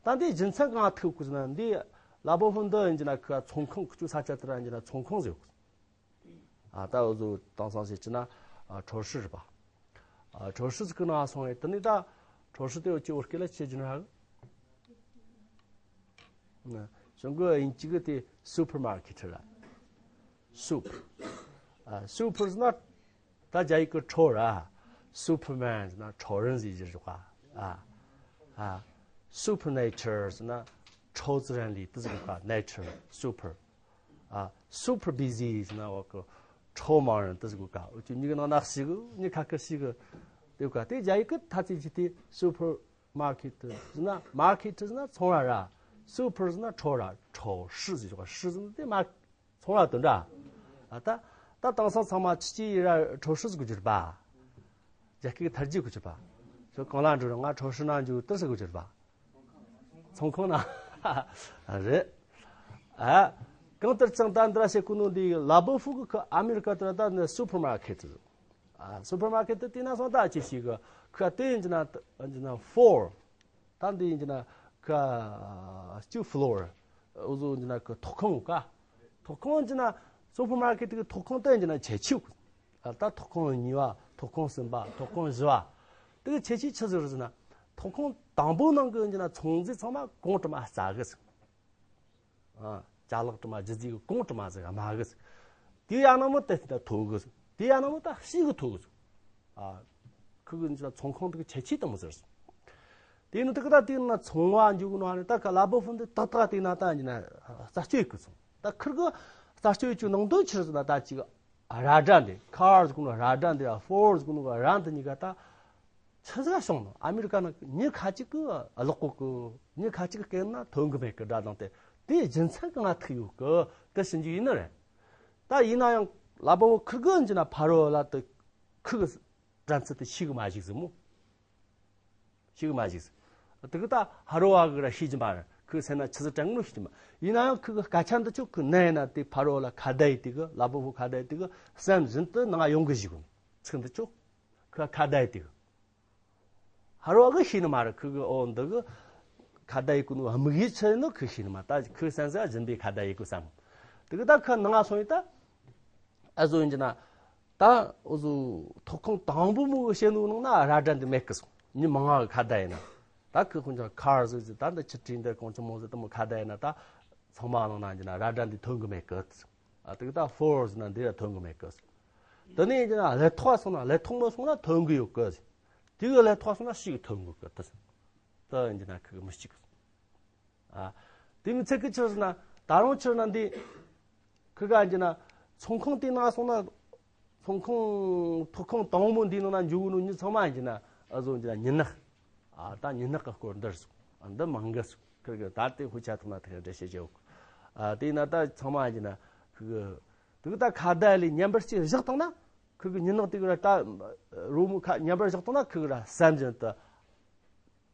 ད་འདི་རྒྱུ་མཚན་གང་ཐུག་གི་ཟེར་ན། འདི་ལ་བོ་ཧྥུ་འདི་ཡིན་གྱི་ན་ཁི་ཚོང་ཁང་གི་ཅུ་ས་ཆ་དེ་ར་ཡིན་གྱི་ན་ཚོང་ཁང་ཟེར་གོ། ཨ་ད་འུ་ཚོ་དེང་སང་ཟེར་གྱི་ན་ཨ་超市་རེད་པ། ཨ་超市་ཟེར་གི་ན་སོང་ངས། དེ་ནས་ད་超市་དེ་འུ་ཅི་བོད་སྐད་ལ་ཆི་ཟེར་གྱི་ན་ཧ་གི། ན་གཞུང་གི་དབྱིན་ཇི་གི་དེ་supermarket་ར། Super། ཨ་super་ཟེར་ན་ད་རྒྱ་ཡིག་གི་超་ར། Superman་ཟེར་ན་超人་ཟེར་གྱི་རེད་པ། ཨ་ཨ་supernature་ཟེར་ན་超自然力་དེ་ཟེར་གི་པ། nature། Super། ཨ་super busy་ཟེར་ན་འོ་ཀི་超忙人་དེ་ཟེར་གོ་ཀ། འུ་ཅུ་མྱི་གི་ནང་ན་ཞིག་གི་མྱི་ཁ་ཁ་ཞིག་གི་དེ་ཀ། དེ་རྒྱ་ཡིག་གི་ཐ་ཚིག་ཅིག་དེ་supermarket་ཟེར་ན། market་ཟེར་ན་ཚོང་ར་ར། super་ཟེར་ན་超་ར།超市་ཟེར་གོ། 市་ཟེར་ན་དེ་མ་ཚོང་ར་དོན་འདྲ། ཨ་ད་ད་དེང་སང་ཚང་མ་ཕྱི་ཕྱི་ཡི་ར་超市་ཟེར་གོ་གྱུར་པ། རྒྱ་སྐད་ཐར་རྒྱུ་གོ་གྱུར་པ། ཁྱོད་གང་ལ་འགྲོ་རུང་ང་超市་ན་འགྱོ་དེ་ཟེར་གོ་གྱུར་པ། ཚོང་ཁང་ན། རེད། ཨ། གང་ལྟར་ཀྱང་ད་འདི་ར་བཤད་གོ་ནོ་འདི་ལ་བོ་ཧྥུ་གི་ཁི་ཨ་མི་རི་ཀ་དེ་ར་ད་ནི་supermarket། ཨ་supermarket་དེ་དེ་ན་སོང་ད་ཅི་ཞིག་གི་ཁི་དེ་ཡིན་གྱི་ན་ཡིན་གྱི་ན་four། ད་འདི་ཡིན་གྱི་ན་ཁི་ཅུ་floor། འུ་ཚོ་ཡིན་གྱི་ན་ཁི་ཐོག་ཁང་ཀ། ཐོག་ཁང་ཡིན་གྱི་ན་supermarket་གི་ཐོག་ཁང་དེ་ཡིན་གྱི་ན་ཆེ་ཆེ། ཨ་ད་ཐོག་ཁང་གཉིས་པ། ཐོག་ཁང་གསུམ་པ། ཐོག་ཁང་བཞི་པ། དེ་གི་ཁྱད་ཆོས་ཆི་ཟིག་རེད་ཟེར་ན། ཐོག་ཁང་དང་པོ་ནང་གི་ཡིན་ན་ཚོང་རྫས་ཚང་མ་གོང་དྲི་མ་སླ་གི་ཟེར། ཨ་ཅ་ལག་དྲི་མ་རྒྱུ་རྫས་གི་གོང་དྲི་མ་ཟིག་དམའ་གི་ཟེར། དེ་ཡང་ན་མོ་དེ་ད་མཐོ་གི་ཟེར། དེ་ཡང་ན་མོ་ད་ཞེ་གི་མཐོ་གི་ཟེར། ཨ་ཁུ་གི་ཡིན་ན་ཚོང་ཁང་དེ་གི་ཁྱད་ཆོས་དེ་མོ་ཟིག་རེད་ཟེར། དེ་ནི་དེ་གི་ད་དེ་ན་ཚོང་བ་འཇུག་ནོ་ནི་ད་ཁ་ལ་བོ་ཧྥུ་འདི་ཏག་ཏག་དེ་ན་ད་ཡིན་ན་རྩད་གཅོད་གི་སོང་། ད་ཁིར་གི་རྩད་གཅོད་ཀྱི་ནང་དོན་ཆི་རེད་ཟེར་ན། ད་ཅིག་ར་སྒྲ་འདི་car་ཟེར་གོ་ནོ་ར་སྒྲ་འདི་ཡ་four་ཟེར་གོ་ནོ་ར་འདི་གཉིས་ཀ་ད་ཆི་ཟིག་བྱུང་ནོ། ཨ་མི་རི་ཀ་ནང་མྱི་ཁ་ཅིག་གི་ཀློག་གོ་གི། མྱི་ཁ་ཅིག་གི་སྐད་ན་ཐོན་གི་མེད་གི་སྒྲ་གདངས་དེ། དེ་རྒྱུ་མཚན་གང་ཐུག་ཡོད་གི་དེ་ཞིབ་འཇུག་ཡིན་ནི་རེད། ད་ཡིན་ན་ཡང་ལ་བོ་ཁིར་གི་ཡིན་ན་ཕ་རོལ་ལ་དེ་ཁུ་གི་དྲན་ཚུལ་དེ་ཤེས་གི་མ་ཞིག་ཟེར་མོ། ཤེས་གི་མ་ཞིག་ཟེར། དེ་གི་ད་ཕ་རོལ་བ་གི་ར་ཤེས་ཀྱི་མ་རེད། ཁུ་སེམས་ན་ཆི་ཟིག་དྲན་གི་ནོ་ཤེས་ཀྱི་མ། ཡིན་ན་ཡང་ཁུ་གི་སྐད་ཆ་འདི་ཆོ་ཁུ་ནས་ན་དེ་ཕ་རོལ་ལ་ཁ་བརྡ་ཡི་དེ་གི་ལ་བོ་ཧྥུ་ཁ་བརྡ་ཡི་དེ་གི་སེམས་བཞིན་དུ་ནང་ཡོང་གི་ཞིག་གི་ཚིག་འདི་ཆོ་ཁུ་ཁ་བརྡ་ཡི་དེ་གི། ཕ་རོལ་བ་གི་ཤེས་ནི་མ་རེད། ཁུ་གི་ཨོ་འདི་གི་ཁ་བརྡ་ཡི་གོ་ནོ་དམིགས་ཡུལ་ཆི་ཡིན་ནོ་ཁུ་ཤེས་ནི་མ། ད་ཁུ་སེམས་སེ་སྦྱིན་པའི་ཁ་བརྡ་ཡི་གོ་བསམ། དེ་གི་ད་ཁུ་ནང་ང་སོང་ཡི་ད། ཨ་ཟོ་ཡིན་གྱི་ན། ད་འུ་ཟོ་ཐོག་ཁང་དང་པོ་མོ་གི་བཤད་ནོ་ནང་ན་ར་སྒྲ་འདི་མེད་གི་སོང་། མྱི་མང་ང་གི་ཁ་བརྡ་ཡིན་ན། ད་ཁུ་ཁོང་ཚོ་car་ཟེར་ཟེར། ད་འདི་ཆུ་ཁྲི་འདི་གོང་ཆུ་མོ་ཟེར་དེ་མོ་ཁ་བརྡ་ཡིན་ན། ད་ཚང་མ་ནང་ན་ཡིན་གྱི་ན་ར་སྒྲ་འདི་ཐོན་གི་མེད་གི། ཨ་དེ་གི་ད་four་ཟེར་ན་འདི་ཡ་ཐོན་གི་མེད་གི། དེ་ནས་ཡིན་གྱི་ན་ལས་ཐོག་སོང་ན། ལས་ཐོག་མོ་སོང་ན་ཐོན་གི་ཡོད་གི། དེ་གི་ལས་ཐོག་སོང་ན་ཞིག་ཐོན་གི་གི། ད་ད་ཡིན་གྱི་ན་ཁུ་གི་མི་གཅིག་གི། ཨ། དེ་མི་ཚད་གི་ཆི་ཟེར་ན། ད་རུང་ཆི་ཟེར་ན་འདི། ཁི་ག་ཡིན་ན་ཚོང་ཁང་དེ་ནང་སོང་ན། ཚོང་ཁང་ཐོག་ཁང་དང་མོ་འདི་ནང་ན་འཇུག་ནོ་མྱི་ཚང་མ་ཡིན་ན། ཨ་ཟོ་ཡིན་ན་མྱི་ནག་ཨ་ད་ཉི་ནག་གི་སྐོར་འདིར་སོང་། ཨ་འདི་མང་གི་སོང་། ཁིར་གི་ད་དེ་ཧུ་ཆ་ཐོག་ན་ཐེག་འགྲེལ་བཤད་བྱེད་འོག་ཨ་དེ་ན་ད་ཚང་མ་ཡིན་ན་ཁི་གི་དུག་ད་ཁ་བརྡ་ལས་མཉམ་པར་ཅིག་བཞག་བཏང་ན། ཁི་གི་ཉི་ནག་དེ་གི་ར་ད་རོལ་མོ་ཁ་མཉམ་པར་བཞག་བཏང་ན། ཁི་གི་ར་བསམ་བཞིན་དུ་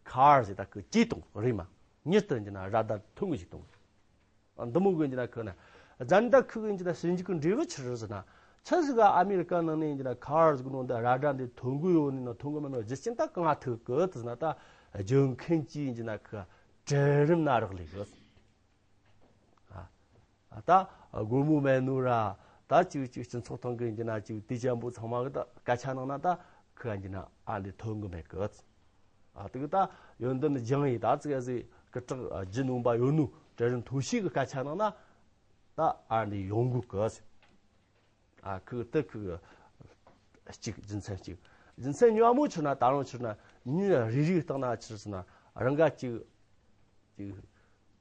ཁར་ཟེར་ད་ཁི་གི་ཅི་གཏོང་རེད་མ། མྱུར་དུ་ཡིན་ན་ར་ད་ཐོན་གི་ཞིག་གཏོང་། འདི་མོ་གི་ཡིན་ན་ཁི་ན་ཛན་ད་ཁི་གི་ཡིན་ན་ཞིབ་འཇུག་གི་འབྲས་བུ་ཆི་རེད་ཟེར་ན། ཆི་ཟིག་ག་ཨ་མི་རི་ཀ་ནང་ནས་ཡིན་ན་ཁར་ཟིག་ནང་ད་ར་ད་འདི་ཐོན་གི་ཡོད་ནི་ན་ཐོན་གི་མིན་ན་རྒྱུ་རྐྱེན་ད་གང་ཐུག་གི་དེ་ཟེར་ན། ད་རྒྱུ་མཁན་གྱི་ཡིན་ན་ཁི་གྲལ་རིམ་ན་རག་ལས་གི། ཨ་ད་སྒོར་མོ་མེད་ནོ་ར། ད་ཅིག་ཅིག་སྤྱི་ཚོགས་ཐོག་གི་ཡིན་ན་ཅིག་དེ་ཅན་པོ་ཚང་མ་གི་ད་སྐད་ཆ་ནང་ན་ད་ཁི་ག་ཡིན་ན་ཨ་འདི་ཐོན་གི་མེད་གི། ཨ་དེ་གི་ད་ཡོན་ཏན་སྦྱང་ཡི་ད་ཙི་ག་ཟིག་སྐུ་དྲག་རྒྱུ་ནོམ་པ་ཡོད་ནོ་གྲལ་རིམ་མཐོ་ཤོས་གི་སྐད་ཆ་ནང་ན་ད་ཨ་འདི་ཡོང་གི་གི། ཨ་ཁི་གི་དེ་ཁི་གི་གཅིག་རྒྱུ་མཚན་གཅིག་རྒྱུ་མཚན་གཉིས་པ་མོ་ཆི་ན། ད་རུང་ཆི་ན་མྱི་རེ་རེའི་སྟེང་ན་ཆི་ཟེར་ན་རང་ག་གཅིག་གཅིག་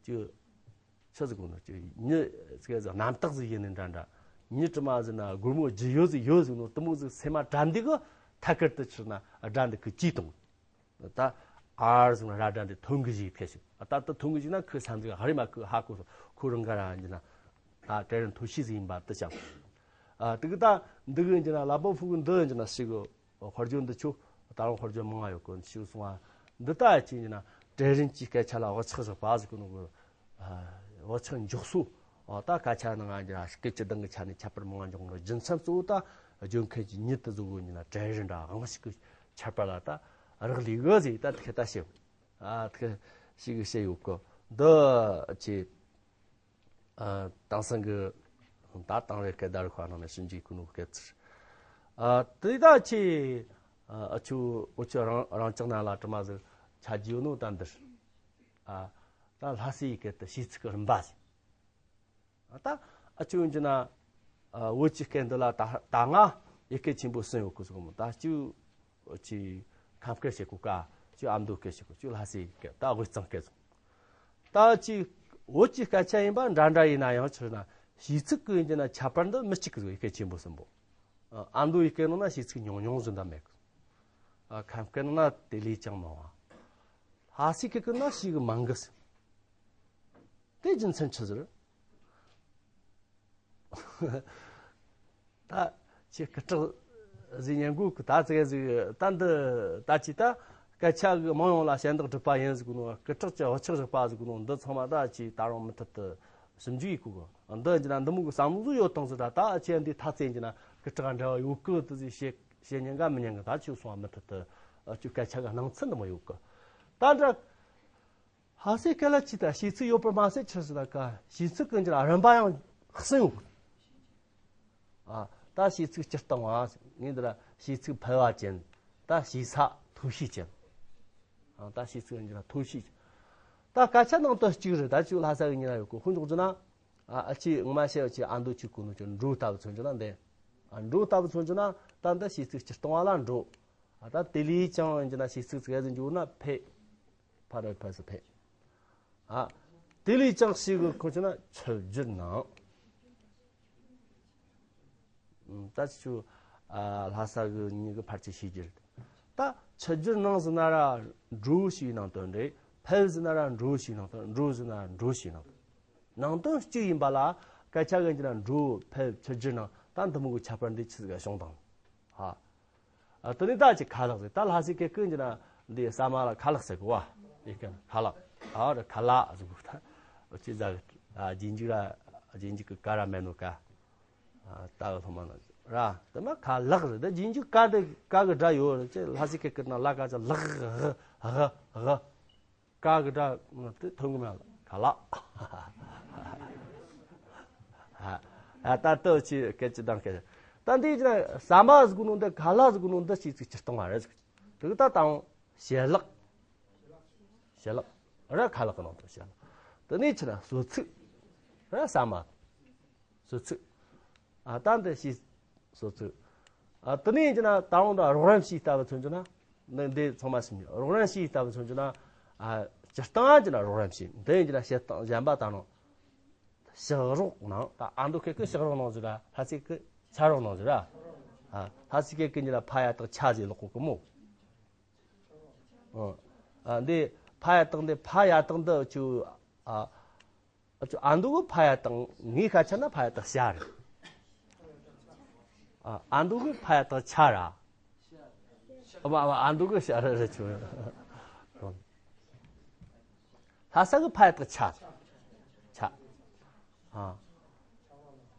གཅིག་ཆི་ཟིག་གོ་ནོ་ཅིག་མྱི་ཟིག་ག་ཟིག་རྣམ་དག་ཟིག་ཡིན་ནི་འདྲ་འདྲ། མྱི་དྲི་མ་ཟིག་ན་སྒོར་མོ་རྒྱུ་ཡོད་ཟིག་ཡོད་ཟིག་ནོ་དེ་མོ་ཟིག་སེམས་མ་དྲན་འདི་གི་ཐད་ཀར་དུ་ཆི་ན་དགྲ་འདི་ཁི་གི་ཅི་གཏོང་། ད་ཨར་ཟིག་ན་ར་དགྲ་འདི་ཐོན་གི་ཞིག་ཐེ་ཞིག་ད་ད་ཐོན་གི་ཞིག་ན་ཁི་བསམ་ཟིག་ཧ་རི་མ་ཁི་ཧ་གོ་ཁོ་རང་ག་ར་ཡིན་ན་ད་གྲལ་རིམ་མཐོ་ཤོས་ཟིག་ཡིན་པ་དེ་ཅང་། ཨ་དེ་གི་ད་འདི་གི་ཡིན་ན་ལ་པོ་ཕུ་གི་འདི་ཡིན་ན་ཞིག་གི་དཔེར་བརྗོད་འདི་ཆོ། ད་རུང་དཔེར་བརྗོད་མང་ང་ཡོད་གི་ཞིག་སོང་ང་། འདི་ད་ཅི་ཡིན་ན་གྲལ་རིམ་གྱི་སྐད་ཆ་ལ་བག་ཆགས་བཞག་པ་ཟིག་གི་ནོ་གི། ཨ་བག་ཆགས་འཇོག་སོ། ཨ་ད་སྐད་ཆ་ནང་ང་འདི་སྐད་ཅིག་གདངས་གི་ཆ་ནས་ཁྱད་པར་མང་ང་འཇོག་གི་རྒྱུ་མཚན་གཙོ་བོ་ད་རྒྱུ་མཁན་གྱི་མྱི་དེ་ཟིག་གི་ཡིན་ན་གྲལ་རིམ་འདྲ་གང་ཞིག་གི་ཁྱད་པར་ལ་ད་རག་ལས་གི་ཟིག་ད་དེ་ད་ཞིག་ཨ་དེ་ཞིག་གི་བཤད་ཡོད་གི། འདི་ཅི། ཨ་དེང་སང་གི་ད་དེང་རབས་སྐད་བརྡ་རིག་པ་ནང་ནས་ཞིབ་འཇུག་གི་ནོ་སྐད་ཚིག་ཨ་དེ་ད་ཆི། ཨ་ཆུ་འུ་ཆུ་རང་རང་ཅག་ན་ལ་དྲི་མ་ཟིག་ཆ་རྒྱུ་ཡོད་ནོ་ད་འདིར། ཨ་ད་ལྷ་སའི་སྐད་དུ་ཞེ་ཚིག་གི་རིམ་པ་ཟིག་ཨ་ད་ཨ་ཆུ་འཇི་ན། ཨ་བོད་ཀྱི་སྐད་འདི་ལ་ད་ད་ང་ཡི་གེ་ཆེན་པོ་གསུམ་ཡོད་གི་ཟིག་མོ། ད་ཅུ་ཅི་ཁམས་སྐད་བཤད་གོ་ག་ཅུ་ཨ་མདོ་སྐད་བཤད་གོ་ཅུ་ལྷ་སའི་སྐད་ད་དབུས་གཙང་སྐད་ཟིག་ད་ཅི་བོད་ཀྱི་སྐད་ཆ་ཡིན་པ་འདྲ་འདྲ་ཡིན་ན་ཡང་ཕྱིར་ན་ཞེ་ཚིག་གི་ཡིན་གྱི་ན་ཁྱད་པར་འདི་མི་གཅིག་གི་ཡི་གེ་ཆེན་པོ་གསུམ་པོ། ཨ་མདོ་ཡི་གེ་ནང་ན་ཞེ་ཚིག་ཉུང་ཉུང་ཟིག་འདྲ་མེད་གི། ཨ་ཁམས་སྐད་ནང་ན་དེ་ལས་ཀྱང་མང་བ། ལྷ་སའི་སྐད་ཀྱི་ན་ཞེ་གི་མང་གི་ཟིག་དེ་རྒྱུ་མཚན་ཆི་ཟིག་ད་ཁྱེད་སྐུ་དྲག་ཟིག་ཉན་དགོས་གི། ད་ཙི་གེ་ཟིག་ད་འདི་ད་ཅི་ད་སྐད་ཆ་གི་མང་ཡོང་ལ་ཞལ་འདེགས་སྒྲུབ་པ་ཡིན་ཟིག་གི་ནོ། སྐུ་དྲག་ཅི་འུ་ཆག་བཞག་པ་ཟིག་གི་ནོ། འདི་ཚང་མ་ད་ཅི་ད་རུང་མུ་མཐུད་དུ་ཞིབ་འཇུག་ཡེད་དགོས་གི། འདི་ཡིན་གྱི་ན་འདི་མོ་གི་བསམ་བློ་ཟིག་ཡོད་དང་ཟིག་ད་ད་ཁྱེད་འདི་ཐ་ཚད་ཡིན་གྱི་ན་སྐུ་དྲག་འདྲ་བ་ཡོད་གི་དེ་ཟིག་བཤད་བཤད་ཉན་ག་མི་ཉན་གི། ད་ཁྱོད་སོང་བ་མུ་མཐུད་དུ་ཁྱོད་སྐད་ཆ་གི་སྣང་ཚུལ་འདི་མོ་ཡོད་གི། ད་འདྲ། ལྷ་སའི་སྐད་ལ་ཅི་ལྟར་ཞེ་ཚིག་ཡོད་པར་མ་ཟད་ཆི་ཟེར་ན་ཀ་ཞེ་ཚིག་ཀུན་གྱི་རིམ་པ་ཡང་གསུམ་ཡོད། ཨ་ད་ཞེ་ཚིག་སྤྱིར་བཏང་བ་ངས་འདི་ལ་ཞེ་ཚིག་ཕལ་བ་ཅན། ད་ཞེ་ས་མཐོ་ཤོས་ཅན། ཨ་ད་ཞེ་ཚིག་ཀུན་གྱི་མཐོ་ཤོས་ཅན། ད་སྐད་ཆ་ནང་དུ་གཅིག་རེད། ད་ཅིག་ལྷ་ས་གི་ཉིན་ལ་ཡོད་གི་ཧུན་འཇོག་རྒྱུ་ན། ཨ་ཨ་ཅི་ངོ་མ་བཤད་ཅི་ཨ་མདོ་ཅིག་གོ་ནོ་ཅི་འགྲོ་ལྟ་བུ་མཚོན་རྒྱུ་ན་འདི། ཨ་འགྲོ་ལྟ་བུ་མཚོན་རྒྱུ་ན་ད་འདི་ཞེ་ཚིག་སྤྱིར་བཏང་བ་ལ་འགྲོ། ཨ་ད་དེ་ལས་ཀྱང་ཡིན་གྱི་ན་ཞེ་ཚིག་ཙི་གེ་ཟིག་འཇུག་ན་ཕེ། ཕ་རོལ་ཕ་སུ་ཕེ། ཨ་དེ་ལས་ཀྱང་ཞེ་གི་ཁོ་ཆུ་ན་ཆུ་བསྒྱུར་ནང་། ད་ཆུ་ཨ་ལྷ་ས་གི་ཉིད་གི་ཕར་ཆེ་ཤེས་རྒྱུ་རེད། ད་ཆུ་བསྒྱུར་ནང་ཟེར་ན་ར་འགྲོ་ཞེས་ནང་དོན་རེད། ཕེབས་ཟེར་ན་ར་འགྲོ་ཞེས་ནང་དོན། འགྲོ་ཟེར་ན་ར་འགྲོ་ཞེས་ནང་དོན། ནང་དོན་གཅིག་ཡིན་པ་ལ་སྐད་ཆ་གི་ཡིན་གྱི་ན་འགྲོ་ཕེབས་ཆུ་བསྒྱུར་ནང་ད་འདི་མོ་གི་ཁྱད་པར་འདི་ཆི་ཟིག་ག་བྱུང་དང་། ཧ། ཨ་དེ་ནས་ད་ཅི་ཁ་ལག་ཟེར། ད་ལྷ་སའི་སྐད་ཀུན་གྱི་ན་འདི་ཟ་མ་ལ་ཁ་ལག་ཟེར་གོ་བ། ཡི་གེ་ན་ཁ་ལག་ཨ་ར་ཁ་ལག་ཟེར་གོ། ད་ཅི་ཟ་གི་ཨ་རྗེས་འཇུག་ར་རྗེས་འཇུག་གི་ཀ་ར་མེད་ནོ་ཀ་ཨ་ད་གི་ཐོག་མ་ན་ར་དེ་མ་ཁ་ལག་ཟེར། ད་རྗེས་འཇུག་ཀ་དེ་ཀ་གི་སྒྲ་ཡོད་རེད། ཅི་ལྷ་སའི་སྐད་ཀུན་ན་ལ་ཀ་ཅི་ལག་གི་གི་གི་ཀ་གི་སྒྲ་དེ་ཐོན་གི་མེད་ལ་ཁ་ལག་ཨ་ད་ལྟོས་ཅི་སྐད་ཅི་དང་སྐད་ད་འདི་ཅི་ན་ཟ་མ་ཟེར་གོ་ནོ་འདི་ཁ་ལག་ཟེར་གོ་ནོ་འདི་ཅི་ཅི་སྤྱིར་བཏང་བ་རེད་ཟེར། དེ་གི་ད་དང་ཞལ་ལག་ཞལ་ལག་ར་ཁ་ལག་གི་ནང་དུ་ཞལ་ལག་དེ་ནས་ཅི་ན་གསོལ་ཚིགས་ར་ཟ་མ། གསོལ་ཚིགས། ཨ་ད་འདི་ཞེས་གསོལ་ཚིགས། ཨ་དེ་ནས་ཡིན་གྱི་ན་ད་རུང་ད་རོགས་རམ་བྱས་ལྟ་བུ་མཚོན་གྱི་ན། འདི་འདི་ཚང་མ་སེམས་ཀྱི་རོགས་རམ་བྱས་ལྟ་བུ་མཚོན་གྱི་ན། ཨ་སྤྱིར་བཏང་གྱི་ན་རོགས་རམ་བྱས། འདི་ཡིན་གྱི་ན་བཤད་སྟངས་གཞན་པ་ད་རུང་། ཕྱག་རོགས་གནང་། ད་ཨ་མདོ་སྐད་ཀྱི་ཕྱག་རོགས་གནང་ཟེར་ར། ལྷ་སའི་སྐད་ཕྱག་རོགས་གནང་ཟེར་ར། ཨ་ལྷ་སའི་སྐད་ཀྱི་ཉིད་ལ་ཕ་ཡ་དག་ཕྱ་ཟེར་ལོག་གོ་གི་མོ། ཨ་ ཨ་འདི་ཕ་ཡ་བཏགས་འདི་ཕ་ཡ་བཏགས་འདི་ཅུ་ཨ་ཨ་ཅུ་ཨ་འདུག་གི་ཕ་ཡ་བཏགས། ངའི་ཁ་ཆ་ན་ཕ་ཡ་བཏགས་ཤ་རེད། ཨ་ཨ་འདུག་གི་ཕ་ཡ་བཏགས་ཆ་ར། ཨ་མ་ཨ་མ་ཨ་འདུག་གི་ཤ་ར་རེད་ཆུ། ལྷ་ས་གི་ཕ་ཡ་བཏགས་ཆ། ཆ། ཨ་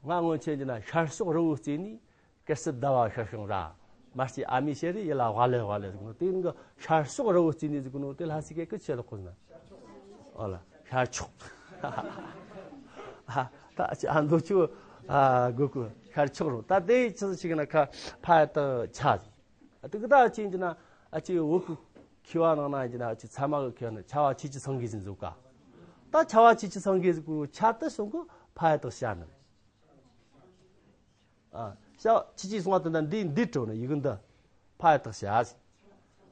ང་སྔོན་ཆད་ཀྱི་ན་ཤར་ཕྱོགས་རི་བོའི་རྩེ་ནས་སྐད་སྲིད་ཟླ་བ་ཤར་བྱུང་ར། མ་སྐྱེས་ཨ་མའི་ཞལ་རས་ཡིད་ལ་ཝ་ལེ་ཝ་ལེ་ཟིག་ནོ། དེ་ནི་ཤར་ཕྱོགས་རི་བོའི་རྩེ་ནས་ཟིག་ནོ། དེ་ལྷ་སའི་སྐད་ཀྱི་ཆེ་ལོག་ཁོ་ན། ཨོ་ལ་ཤར་ཕྱོགས། ཨ་ད་ཅི་ཨ་མདོ་ཆུ་ཨ་གོ་གོ་ཤར་ཕྱོགས་རོ། ད་དེ་ཆི་ཟིག་ཅིག་ན་ཁ་ཕ་ཡ་བཏགས་ཆ་ཟིག་ཨ་དེ་གི་ད་ཅི་ཡིན་གྱི་ན་ཨ་ཅི་བོད་ཀྱི་མཁས་པ་ནང་ན་ཡིན་གྱི་ན་ཨ་ཅི་ཚད་མ་གི་མཁས་པ་ནི་ཕྱྭ་པ་ཆོས་ཀྱི་སེང་གེ་ཟིག་འཛུགས་ཀ། ད་ཕྱྭ་པ་ཆོས་ཀྱི་སེང་གེ་ཟིག་གི་ཆ་དེ་སོང་གི་ཕ་ཡ་བཏགས་ཤ་ནི། ཨ་ཤ་ཆི་ཆི་སོང་བ་དེ་འདྲ་འདི་འདི་བྲོ་ནི་ཡི་གེ་འདི་ཕ་ཡ་བཏགས་ཤ་ཟིག་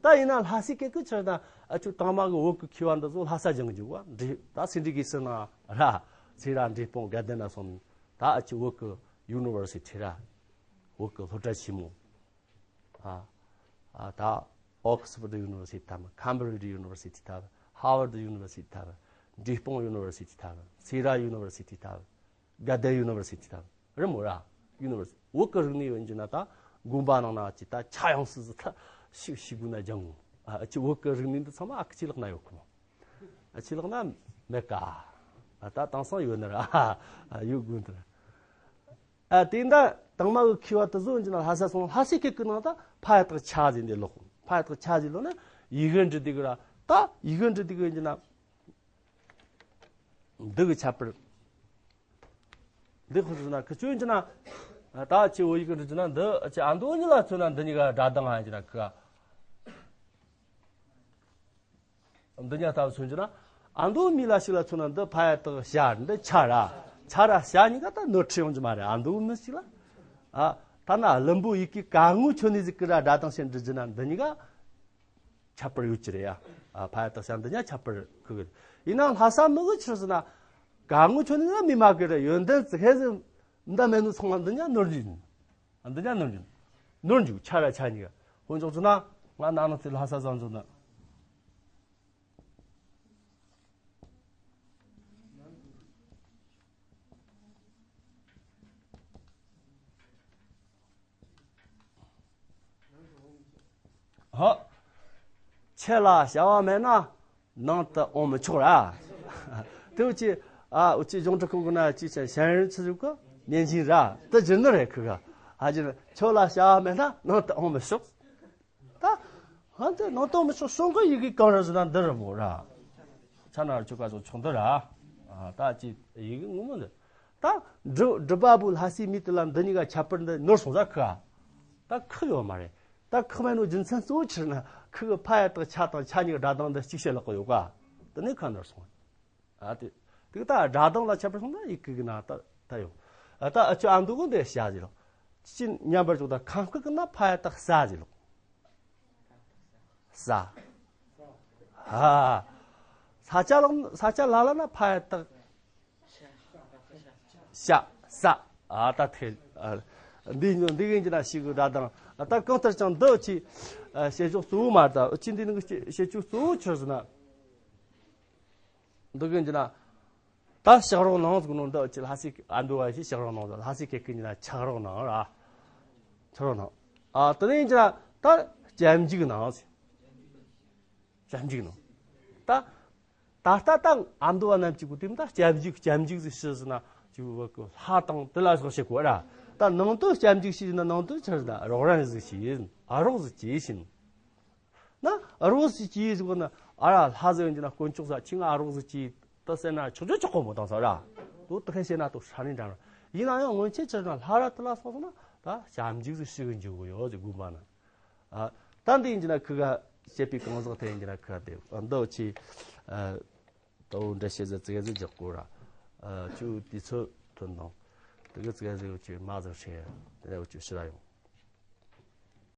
ད་ཡིན་ན་ལྷ་སའི་སྐད་ཀྱི་ཆི་ན་ཨ་ཅུ་དང་མ་གི་བོད་ཀྱི་མཁས་པ་འདི་ཚོ་ལྷ་ས་སྦྱང་གི་འཇུག་བ་འདྲི། ད་སེ་འབྲས་དགེ་ཟེར་ན་ར། སེ་ར། འབྲས་སྤུངས། དགའ་ལྡན་ན་སོང་ནི་ད་ཨ་ཅི་བོད་ཀྱི་ཡུ་ནི་ཝར་སི་ཊི་ར། བོད་ཀྱི་སློབ་གྲྭ་ཆེན་མོ། ཨ་ཨ་ད་ཨོག་སི་ཕོར་ཌི་ཡུ་ནི་ཝར་སི་ཊི་ཐམ། ཁམ་བྷི་རི་ཇི་ཡུ་ནི་ཝར་སི་ཊི་ཐམ། ཧ་ཝར་ཌི་ཡུ་ནི་ཝར་སི་ཊི་ཐམ། འབྲས་སྤུངས་ཡུ་ནི་ཝར་སི་ཊི་ཐམ། སེ་ར་ཡུ་ནི་ཝར་སི་ཊི་ཐམ། དགའ་ལྡན་ཡུ་ནི་ཝར་སི་ཊི་ཐམ། རི་མོ་ར། ཡུ་ནི་ཝར་སི། བོད་ཀྱི་རིག་གནས་ཡོད་རྒྱུ་ན་ད་དགོན་པ་ནང་ན་ཅི་ད་ཆ་ཡང་སྲིད་ཟིག་ད་ཤིག་ཤིག་དགོས་ན་སྦྱང་ངོ་། ཨ་ཅི་བོད་ཀྱི་རིག་གནས་འདི་ཚང་མ་ཨ་ཁུ་ཆོས་ལག་ན་ཡོད་ཁོ་མོ། ཨ་ཆོས་ལག་ན་མེད་ཀ། ཨ་ད་དེང་སང་ཡོད་ནི་ར། ཨ་ཡོད་དགོས་འདི་ར། ཨ་དེ་འདྲ་དང་མ་གི་མཁས་པ་དེ་ཚོ་ཡིན་གྱི་ན་ལྷ་ས་སོང་། ལྷ་སའི་སྐད་ཀྱི་ནང་ད་ཕ་ཡ་བཏགས་ཆ་ཟེར་འདི་ཀློག་ཕ་ཡ་བཏགས་ཆ་ཟེར་ཀློག་ན་ཡི་གེ་འབྲི་དུས་ཀྱི་ར། ད་ཡི་གེ་འབྲི་དུས་ཀྱི་ཡིན་གྱི་ན་འདི་གི་ཁྱད་པར། འདི་ཁོ་ཚོ་ན་ཁི་ཆོས་ཡིན་གྱི་ན། ད་ཆེ་བོ་ཡི་གེ་འབྲི་གྱི་ན་འདི་ཆེ་ཨ་མདོ་གཉིས་ལ་མཚོན་ན་འདི་གཉིས་ཀ་སྒྲ་གདངས་ཨ་ཡིན་གྱི་ན་ཁི། འདི་གཉིས་ལྟ་བུ་མཚོན་གྱི་ན། ཨ་མདོ་མི་ལ་ཞིག་ལ་མཚོན་ན་འདི་ཕ་ཡ་བཏགས་ཤ། འདི་ཆ་ར། ཆ་ར་ཤ་གཉིས་ཀ་ད་ནོར་འཁྲུལ་ཡོང་གྱི་མ་རེད། ཨ་མདོ་མི་ཞིག་ལ། ཨ་ཐ་ན་བླུན་པོ་ཡི་གེ་ག་ངོ་ཆོ་ནི་ཟིག་གི་ར་སྒྲ་གདངས་ཤིག་འབྲི་གྱི་ན་འདི་གཉིས་ཀ་ཁྱད་པར་ཡོད་ཀྱི་རེད་ཡ། ཨ་ཕ་ཡ་བཏགས་ཤ་འདི་གཉིས་ཁྱད་པར་ཁུ་གི་རེད། ཡིན་ནའང་ལྷ་ས་མི་གི་ཆི་ཟེར་ན། ག་ངོ་ཆོ་ནི་ཟིག་མི་མ་གི་རེད། ཡོན་ཏན་ཙི་ཧེ་ཟིག་འདི་མེད་ནོ་ཚང་མ་འདི་གཉིས་ནོར་གྱི་ཡིན། འདི་ཉག་ནོར་འཇུག་ནོར་འཇུག་ཆ་ར་ཆ་གཉིས་ཀ། ཧོན་ཅོག་ཚོ་ན་ང་ན་ནང་ཚེ་ལྷ་ས་བཟང་ཚོ་ན། ཧ། ཆེ་ལ་བྱ་བ་མེད་ན། ནང་དུ་འོང་མི་ཆོག་ར། དེ་འུ་ཅི། ཨ་འུ་ཅི་གཞུང་གྲྭ་ཁོང་གི་ན་ཅི་བྱ་ཞན་རིན་ཆི་ཟིག་གི་ཉན་གྱིན་ར། དེ་རྒྱུ་ནི་རེད་ཁུ་ག། ཨ་ཅི་ཆོ་ལ་བྱ་བ་མེད་ན་ནང་དུ་འོང་མི་ཆོག་ད་ཧ་དེ་ནང་དུ་འོང་མི་ཆོག་གསུང་གི་ཡི་གེ་གང་རེད་ཟེར་ན་འདི་རེད་མོ་ར། ཆ་ན་ར་ཆོ་ག་ཟོ་ཆུང་འདི་ར། ཨ་ད་ཅི་ཡི་གེ་ངོ་མ་འདི། ད་འབྲི་འབྲི་པ་བུ་ལྷ་སའི་མི་དེ་ལ་འདི་གཉིས་ཀ་ཁྱད་པར་འདི་ནོར་སོང་ཟ་ཁུ་ག། ད་ཁུ་ཡོད་མ་རེད། ད་ཁུ་མེད་ནོ་རྒྱུ་མཚན་གཙོ་བོ་ཆི་རེད་ན་ཁུ་གི་ཕ་ཡ་བཏགས་ཆ་དང་ཆ་གཉིས་ཀྱི་སྒྲ་གདངས་འདི་གཅིག་བཤད་ལོག་གི་ཡོད་ཀ། དེ་ནས་ཁ་ནོར་སོང་། ཨ་དེ་དེ་ད་སྒྲ་གདངས་ལ་ཁྱད་པར་སོང་ན་ཡི་གེ་གི་ན་ད་ད་ཡོད། ཨ་ད་ཨ་ཅོ་ཨ་འདུག་གི་འདི་བྱ་ཟེར་ལོ། ཅི་མཉམ་པར་འཇོག་ད་ཁམས་སྐད་གི་ན་ཕ་ཡ་བཏགས་ས་ཟེར་ལོ། ས། ཧ། ས་ཆ་ལ་ས་ཆ་ལ་ལ་ན་ཕ་ཡ་བཏགས། ཤ། ས། ཨ་ད་ཐེ། ཨ་འདི་འདི་གིན་གྱི་ན་ཞིག་གི་སྒྲ་དང་། ཨ་ད་གང་ལྟར་ཀྱང་འདི་ཅི། ཨ་བྱེད་ཕྱོགས་གཙོ་བོ་མ་རེད། ད་ཅི་འདི་ནི་བྱེད་ཕྱོགས་གཙོ་བོ་ཆི་ཟེར་ན། འདི་གིན་གྱི་ན། ད་ཕྱག་རོགས་གནང་ཟེར་གི་ནོ། འདི་ཅི་ལྷ་སའི་ཨ་འདུ་བ་ཞིག་ཕྱག་རོགས་གནང་ཟེར། ལྷ་སའི་སྐད་ཀྱི་ན་ཕྱག་རོགས་གནང་ར། ཕྱག་རོགས་གནང་། ཨ་དེ་ནས་ཀྱི་ན་ད་སྐྱབས་འཇུག་གནང་ཟེར། སྐྱབས་འཇུག་གནང་། ད་ད་ལྟ་ད་ཨ་འདུ་བ་རྣམས་ཀྱི་གོ་དེ་ད་སྐྱབས་འཇུག་སྐྱབས་འཇུག་ཟེར་ཞུ་ཟེར་ན་ཅིག་བ་གི་ལྷ་དང་དེ་ལ་སོགས་བྱེད་གོ་ར། ད་ནང་དུ་སྐྱབས་འཇུག་ཞུ་ན་ནང་དུ་ཆི་ཟེར་ན་རོགས་རམ་ཟིག་བྱེད། ཨ་རོགས་ཟིག་བྱེད་ཟེར། ན་ཨ་རོགས་ཟིག་བྱེད་ཟེར་གོ་ན། ཨ་ར་ལྷ་ཟེར་ཡོང་གྱི་ན་དཀོན་མཆོག་ཟེར། ཁྱེད་ང་ཨ་རོགས་ཟིག་བྱེད་ད་ཟེར་ན་ཆོག་ཆོག་ཆོག་གོ་མོ་དང་ས་ར། དོ་དེ་ཁ་བཤད་ན་དོ་ཧྲ་ནི་འདྲ་ར། ཡིན་ན་ཡང་སྔོན་ཆད་ཆི་ཟེར་ན་ལྷ་ར་དེ་ལ་སོགས་ཟེར་ན་ད་སྐྱབས་འཇུག་ཟིག་ཞུ་གི་འཇུག་གོ་ཡོད་ཟེར་དགོན་པ་ན། ཨ་ད་འདི་ཡིན་གྱི་ན་ཁུ་ག་བཤད་པའི་གང་ཟག་དེ་ཡིན་གྱི་ན་ཁུ་ག་དེ་འདི་ཆི། ཨ་ད་འོ་འདྲ་བཤད་ཟེར་ཙི་ག་ཟིག་རྒྱག་གོ་ར། ཨ་ཅུ་དུས་ཚོད་ཐོན་དང་། དེ་ག་ཙི་ག་ཟིག་ཅུ་མ་ཟིག་བཤད། དེ་ནས་ཅུ་ཕྱི་ར་ཡོང་།